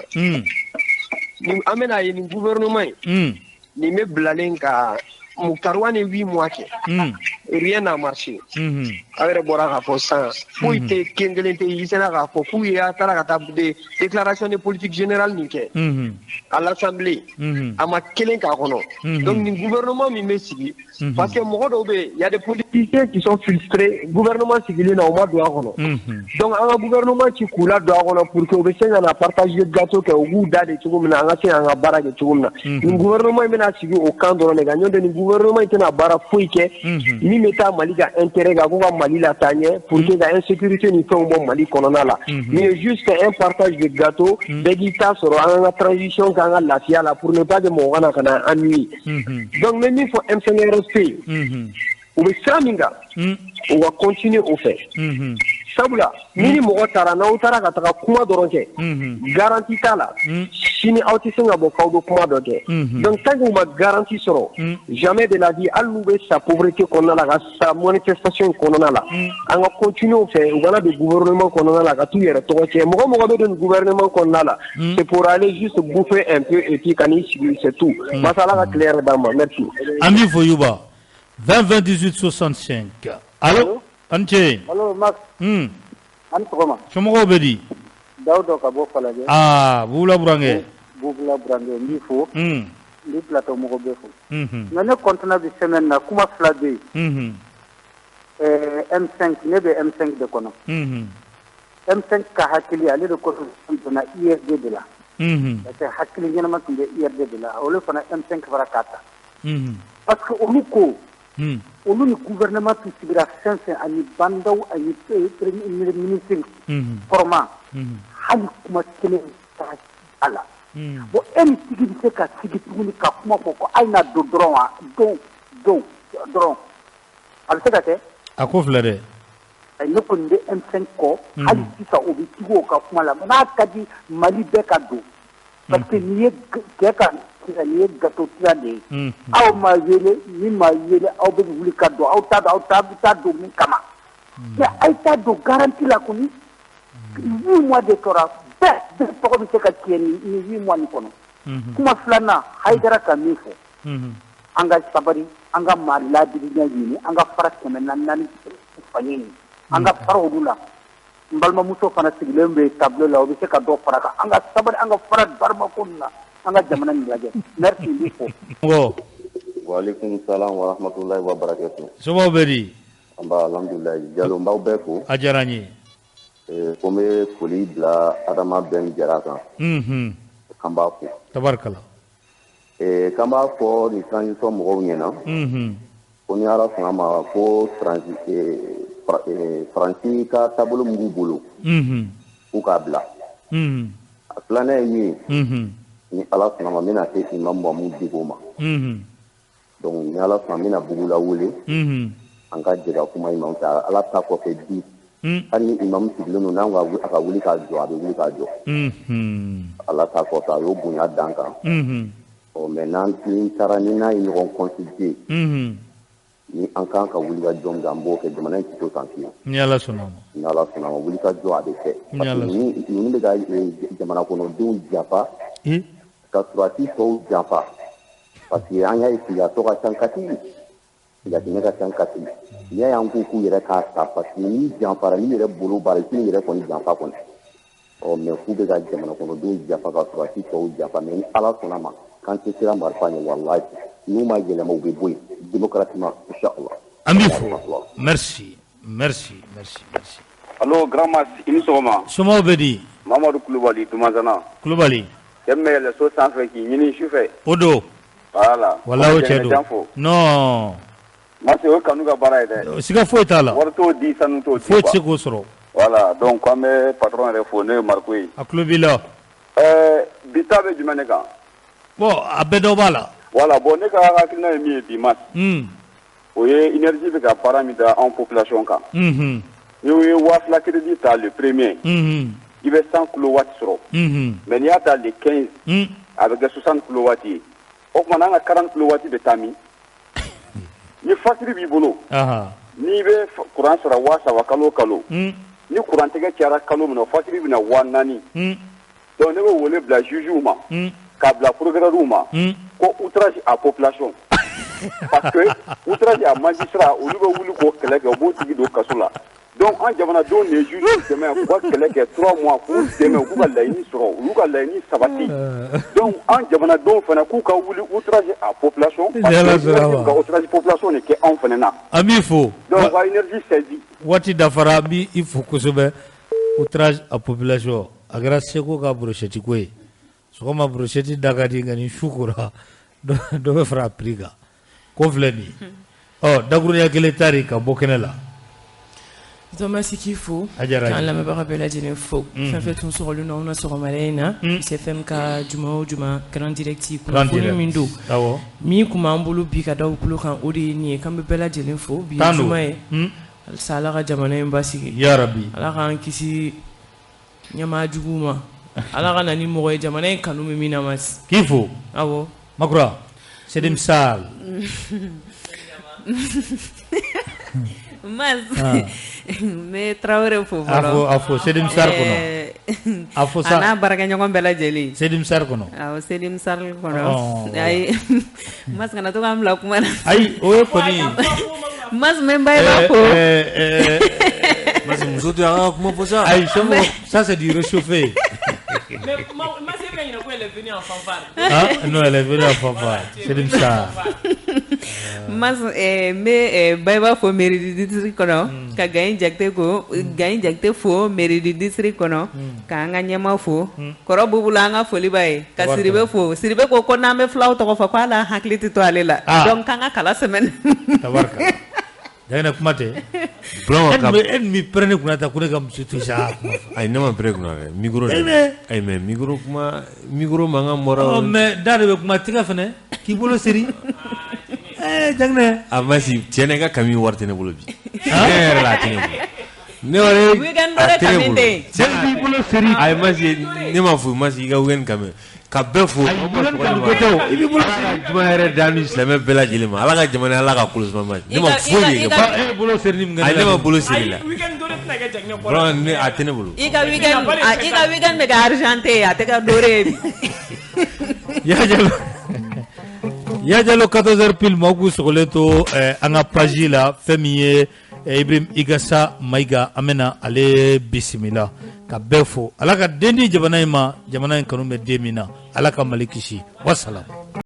An bɛna ye nin gouvernement in. Nin bɛ bilalen ka Moctar Ouane 8 mois kɛ. Rien n'a marché. Aw yɛrɛ bɔra k'a fɔ sisan foyi tɛ ken kelen tɛ i sera k'a fɔ k'u ye a taara ka taa déclaration de politique générale nin kɛ. À l'assemblée. A ma kelen k'a kɔnɔ. Donc nin gouvernement min bɛ sigi. Parce que mɔgɔ dɔw bɛ yen, y a des politiciens qui sont frustrés gouvernement sigilen na o ma don a kɔnɔ. Donc an ka gouvernement ci k'u la don a kɔnɔ pour que u bɛ se ka na partager gâteau kɛ u b'u da de cogo min na an ka se k'an ka baara kɛ cogo min na. Nin gouvernement in bɛna sigi o kan dɔrɔn de kan n'o tɛ nin gouvernement in tɛna baara foyi kɛ. Min bɛ taa Mali ka intérêt kan ko ka Mali lataa ɲɛ pour que ka insécurité ni fɛnw bɔ Mali kɔnɔna la. Mais juste un partage de gâteau bɛɛ k'i ta sɔrɔ an ka transition k'an ka lafiya la pour ne pas que mɔgɔ kana na ennuyer. Donc n bɛ min fɔ M5RFP u bɛ sira min kan u ka continuer o fɛ. Sabula ni mɔgɔ taara n'aw taara ka taga kuma dɔrɔn kɛ garantie t'a la sini aw tɛ se ka bɔ k'aw bɛ kuma dɔ kɛ. Donc tant que u ma garantie sɔrɔ jamais de la vie hali n'u bɛ sa pauvreté kɔnɔna la ka sa manifestation kɔnɔna la an ka continuer o fɛ u kana don gouvernement kɔnɔna la ka t'u yɛrɛ tɔgɔ tiɲɛ. Mɔgɔ mɔgɔ bɛ don gouvernement kɔnɔna la c'est pour aller juste bouffer un peu et puis ka n'i sigi, c'est tout. Masa Ala ka tile yɛrɛ d'an ma. Merci. An b'i fo Yuba. 20 28 65. Allo. An ce. Allo Max. An sɔgɔma. Somɔgɔw bɛ di? Dawuda ka bɔ Falajɛ. Aa Bugula Burankɛ. Bugula Burankɛ n b'i fo. N b'i plateau mɔgɔ bɛɛ fo. Nka ne kɔntana bi semaine na kuma fila bɛ yen. M5 ne bɛ M5 de kɔnɔ. M5 ka hakili ale de kɔsɔn donna IRD de la. Parce que hakili ɲɛnama tun bɛ IRD de la olu fana M5 fara k'a ta. Parce que olu ko. Olu ni gouvernement tun sigira fɛn fɛn ani bandaw ani premier ministre kɔrɔma hali kuma kelen t'a a la. Bon e ni tigi bɛ se ka sigi tuguni ka kuma fɔ ko a ye na don dɔrɔn wa don don dɔrɔn a bɛ se ka kɛ. A ko filɛ dɛ. Ne kɔni bɛ M5 kɔ hali sisan o bɛ sigi o ka kuma la n'a ka di Mali bɛɛ ka don. Parce que n'i ye cɛ ka nin ye gâteau tila de ye. Aw ma wele ni ma wele aw bɛ wuli ka don aw t'a dɔn aw t'a don min kama. Mais aw t'a don garantie la kɔni 8 mois de tora bɛɛ tɔgɔ bɛ se ka tiɲɛ ni 8 mois nin kɔnɔ. Kuma filanan Hayidara ka min fɔ. An ka sabari an ka maa laadiriya ɲini an ka fara 404 faɲɛ ɲini an ka fara olu la. N balimamuso fana sigilen bɛ tableau la o bɛ se ka dɔ fara kan an ka sabali an ka fara barimako nin na. An ka jamana nin lajɛ. Merci n b'i fo. Waaleykum salam wa rahmatulahi wa barakatuh. Somɔgɔw bɛ di? An ba alhamdulilayi Jalo n b'aw bɛɛ fo. A diyara n ye. Ko n bɛ foli bila Adama Ben Jara kan. K'an b'a fo. Tabarikala. K'an b'a fɔ nin transition mɔgɔw ɲɛna. Ko ni Ala sɔnna ma ko Faransi ka taabolo min b'u bolo. K'u k'a bila. A filanan ye min ye. Ni Ala sɔnna ma n bɛna se imam Mahmoud Dicko ma. Donc ni Ala sɔnna n bɛna Bugula wele. An ka jɛ ka kuma imam fɛ Ala ta kɔfɛ bi. Hali ni imam sigilen don n'an ko a ka wuli k'a jɔ a bɛ wuli k'a jɔ. Ala ta kɔfɛ a y'o bonya d'an kan. Ɔ mais n'an taara ni n'a ye ɲɔgɔn consulter. Ni an kan ka wuli ka jɔ min kɛ an b'o kɛ jamana in tɛ to tan fiyewu. Ni Ala sɔnna ma. Ni Ala sɔnna ma wuli ka jɔ a bɛ kɛ. Parce que ninnu bɛ ka jamana kɔnɔdenw janfa. Ka surasi tɔw janfa. Parce que an y'a ye sigatɔ ka ca Kati. Sigatinɛ ka ca Kati. N'i y'a ye an ko k'u yɛrɛ k'a ta parce que n'i janfara n'i yɛrɛ bolo b'a la i tɛn'i yɛrɛ kɔni janfa kɔni. Ɔ mais k'u bɛ ka jamana kɔnɔdenw janfa ka surasi tɔw janfa mais ni Ala sɔnna ma k'an tɛ siran marifa ɲɛ walahi n'u ma yɛlɛma u bɛ bɔ yen démocratiquement inchallah. An b'i fo. Merci merci merci merci. Allo grand mas i ni sɔgɔma. Somɔgɔw bɛ di? Mamadu Kulubali Dumanzana. Kulubali. Cɛ min bɛ yɛlɛ so sanfɛ k'i ɲini sufɛ. O don. Voilà. Walahi o cɛ don. Non. Mas o ye kanu ka baara ye dɛ. Siga foyi t'a la. Wari t'o di sanu t'o di. Foyi tɛ se k'o sɔrɔ. Voilà donc an bɛ patron yɛrɛ fo n'o ye Mariko ye. A tulo b'i la. Bi ta bɛ jumɛn de kan? Bon a bɛɛ dɔ b'a la. Voilà bon ne ka hakilina ye min ye bi Mas. O ye énergie bɛ ka baara min da anw population kan. Unhun. N'i ye 2000 crédit ta le premier. Unhun. I bɛ 100 kilowatt sɔrɔ. Unhun. Mais n'i y'a ta le 15. Un. A bɛ kɛ 60 kilowatt ye. O tuma na an ka 40 kilowatt bɛ taa min? Ni facture b'i bolo. Anhan. N'i bɛ courant sara 3000 kalo o kalo. Un. Ni courant tigɛ cayara kalo min na o facture bɛ na 4000. Un. Donc ne bɛ wele bila juges ma. Un. K'a bila procureur ma. Un. Ko outrage à population. Parce que outrage à magistrat olu bɛ wuli k'o kɛlɛ kɛ u b'o tigi don kaso la. Donc an jamanadenw de ye juges dɛmɛ k'u ka kɛlɛ kɛ 3 mois k'u dɛmɛ u k'u ka laɲini sɔrɔ u y'u ka laɲini sabati. Donc an jamanadenw fana k'u ka wuli outrage à population. Parce que ka outrage population de kɛ anw fana na. An b'i fo. Donc u ka énergie saisi. Waati dafara an b'i fo kosɛbɛ outrage à population a kɛra Seko ka brochette ko ye. Sɔgɔma brochette da ka di nka ni su kora dɔ bɛ fara a prix kan. Ko filɛ nin ye. Ɔ dakurunya kelen tari ka bɔ kɛnɛ la. Thomas k'i fo A diyara n ye. K'an lamɛnbaga bɛɛ lajɛlen fo fɛn fɛn tun sɔgɔlen don anw na sɔgɔmada in na CFM ka juma o juma grand direct kunnafoni min don awɔ min tun b'an bolo bi ka da u tulo kan o de ye nin ye k'an bɛ bɛɛ lajɛlen fo bi ye juma ye halisa Ala ka jamana in basigi yarabi Ala k'an kisi ɲɛmaa juguw ma Ala ka na ni mɔgɔ ye jamana in kanu bɛ min na Mas k'i fo awɔ Makura Sedim Sall Mas n bɛ Tarawele fo fɔlɔ a fo Sedim Sall kɔnɔ a fo sa a n'a baarakɛɲɔgɔn bɛɛ lajɛlen Sedim Sall kɔnɔ awɔ Sedim Sall kɔnɔ ayi Mas kana to k'an bila kuma na ayi o ye kɔni Mas n bɛ n ba fo Mas muso to an ka kuma fɔ sa ayi ça c'est du réchauffé. Mais Mas e bɛ ɲinɛ ko elle est venue en fanfare. Ah non, elle est venue en fanfare. Sedim Sall. Mas n bɛ Bayiba fo mairie du district kɔnɔ ka Gayi Jakite ko Gayi Jakite fo mairie du district kɔnɔ k'an ka ɲɛmaa fo kɔrɔ Bubula an ka foli b'a ye ka Siribe fo Siribe ko ko n'an bɛ fulaw tɔgɔ fɔ ko hali an hakili tɛ to ale la donc k'an ka kala sɛmɛ. Tabarikala. Jaginɛ kuma tɛ e nin b'i pɛrɛn ne kunna tan ko ne ka muso to sa. Ayi ne ma pɛrɛn e kunna dɛ micro de ayi mais micro kuma micro mankan bɔra. Mais da de bɛ kuma tɛgɛ fana k'i bolo seri Jaginɛ. A Masi tiɲɛ na i ka kami wari tɛ ne bolo bi. Ne yɛrɛ la a tɛ ne bolo. Ne yɛrɛ weekend dɔrɔn kami tɛ yen. Cɛ b'i bolo seri. Ayi Masi ne ma fo Masi i ka weekend kami ka bɛɛ fo. I b'i bolo seri. Juma yɛrɛ d'an ni silamɛ bɛɛ lajɛlen ma Ala ka jamana Ala ka kolo suma Masi ne ma foyi de kɛ. E bolo seri min kɛ ayi ne ma bolo seri la. Weekend dɔrɔn tɛna kɛ Jaginɛ kɔ. Vraiment ne a tɛ ne bolo. I ka weekend i ka weekend bɛ kɛ argenté ye a tɛ kɛ doré ye bi. Ya Jalo 14h pile maaw k'u sɔgɔlen to an ka page la fɛn min ye Ibrahim Igasa Mayiga an bɛna ale bisimila ka bɛɛ fo Ala ka den di jamana in ma jamana in kanu bɛ den min na Ala ka Mali kisi wasalam.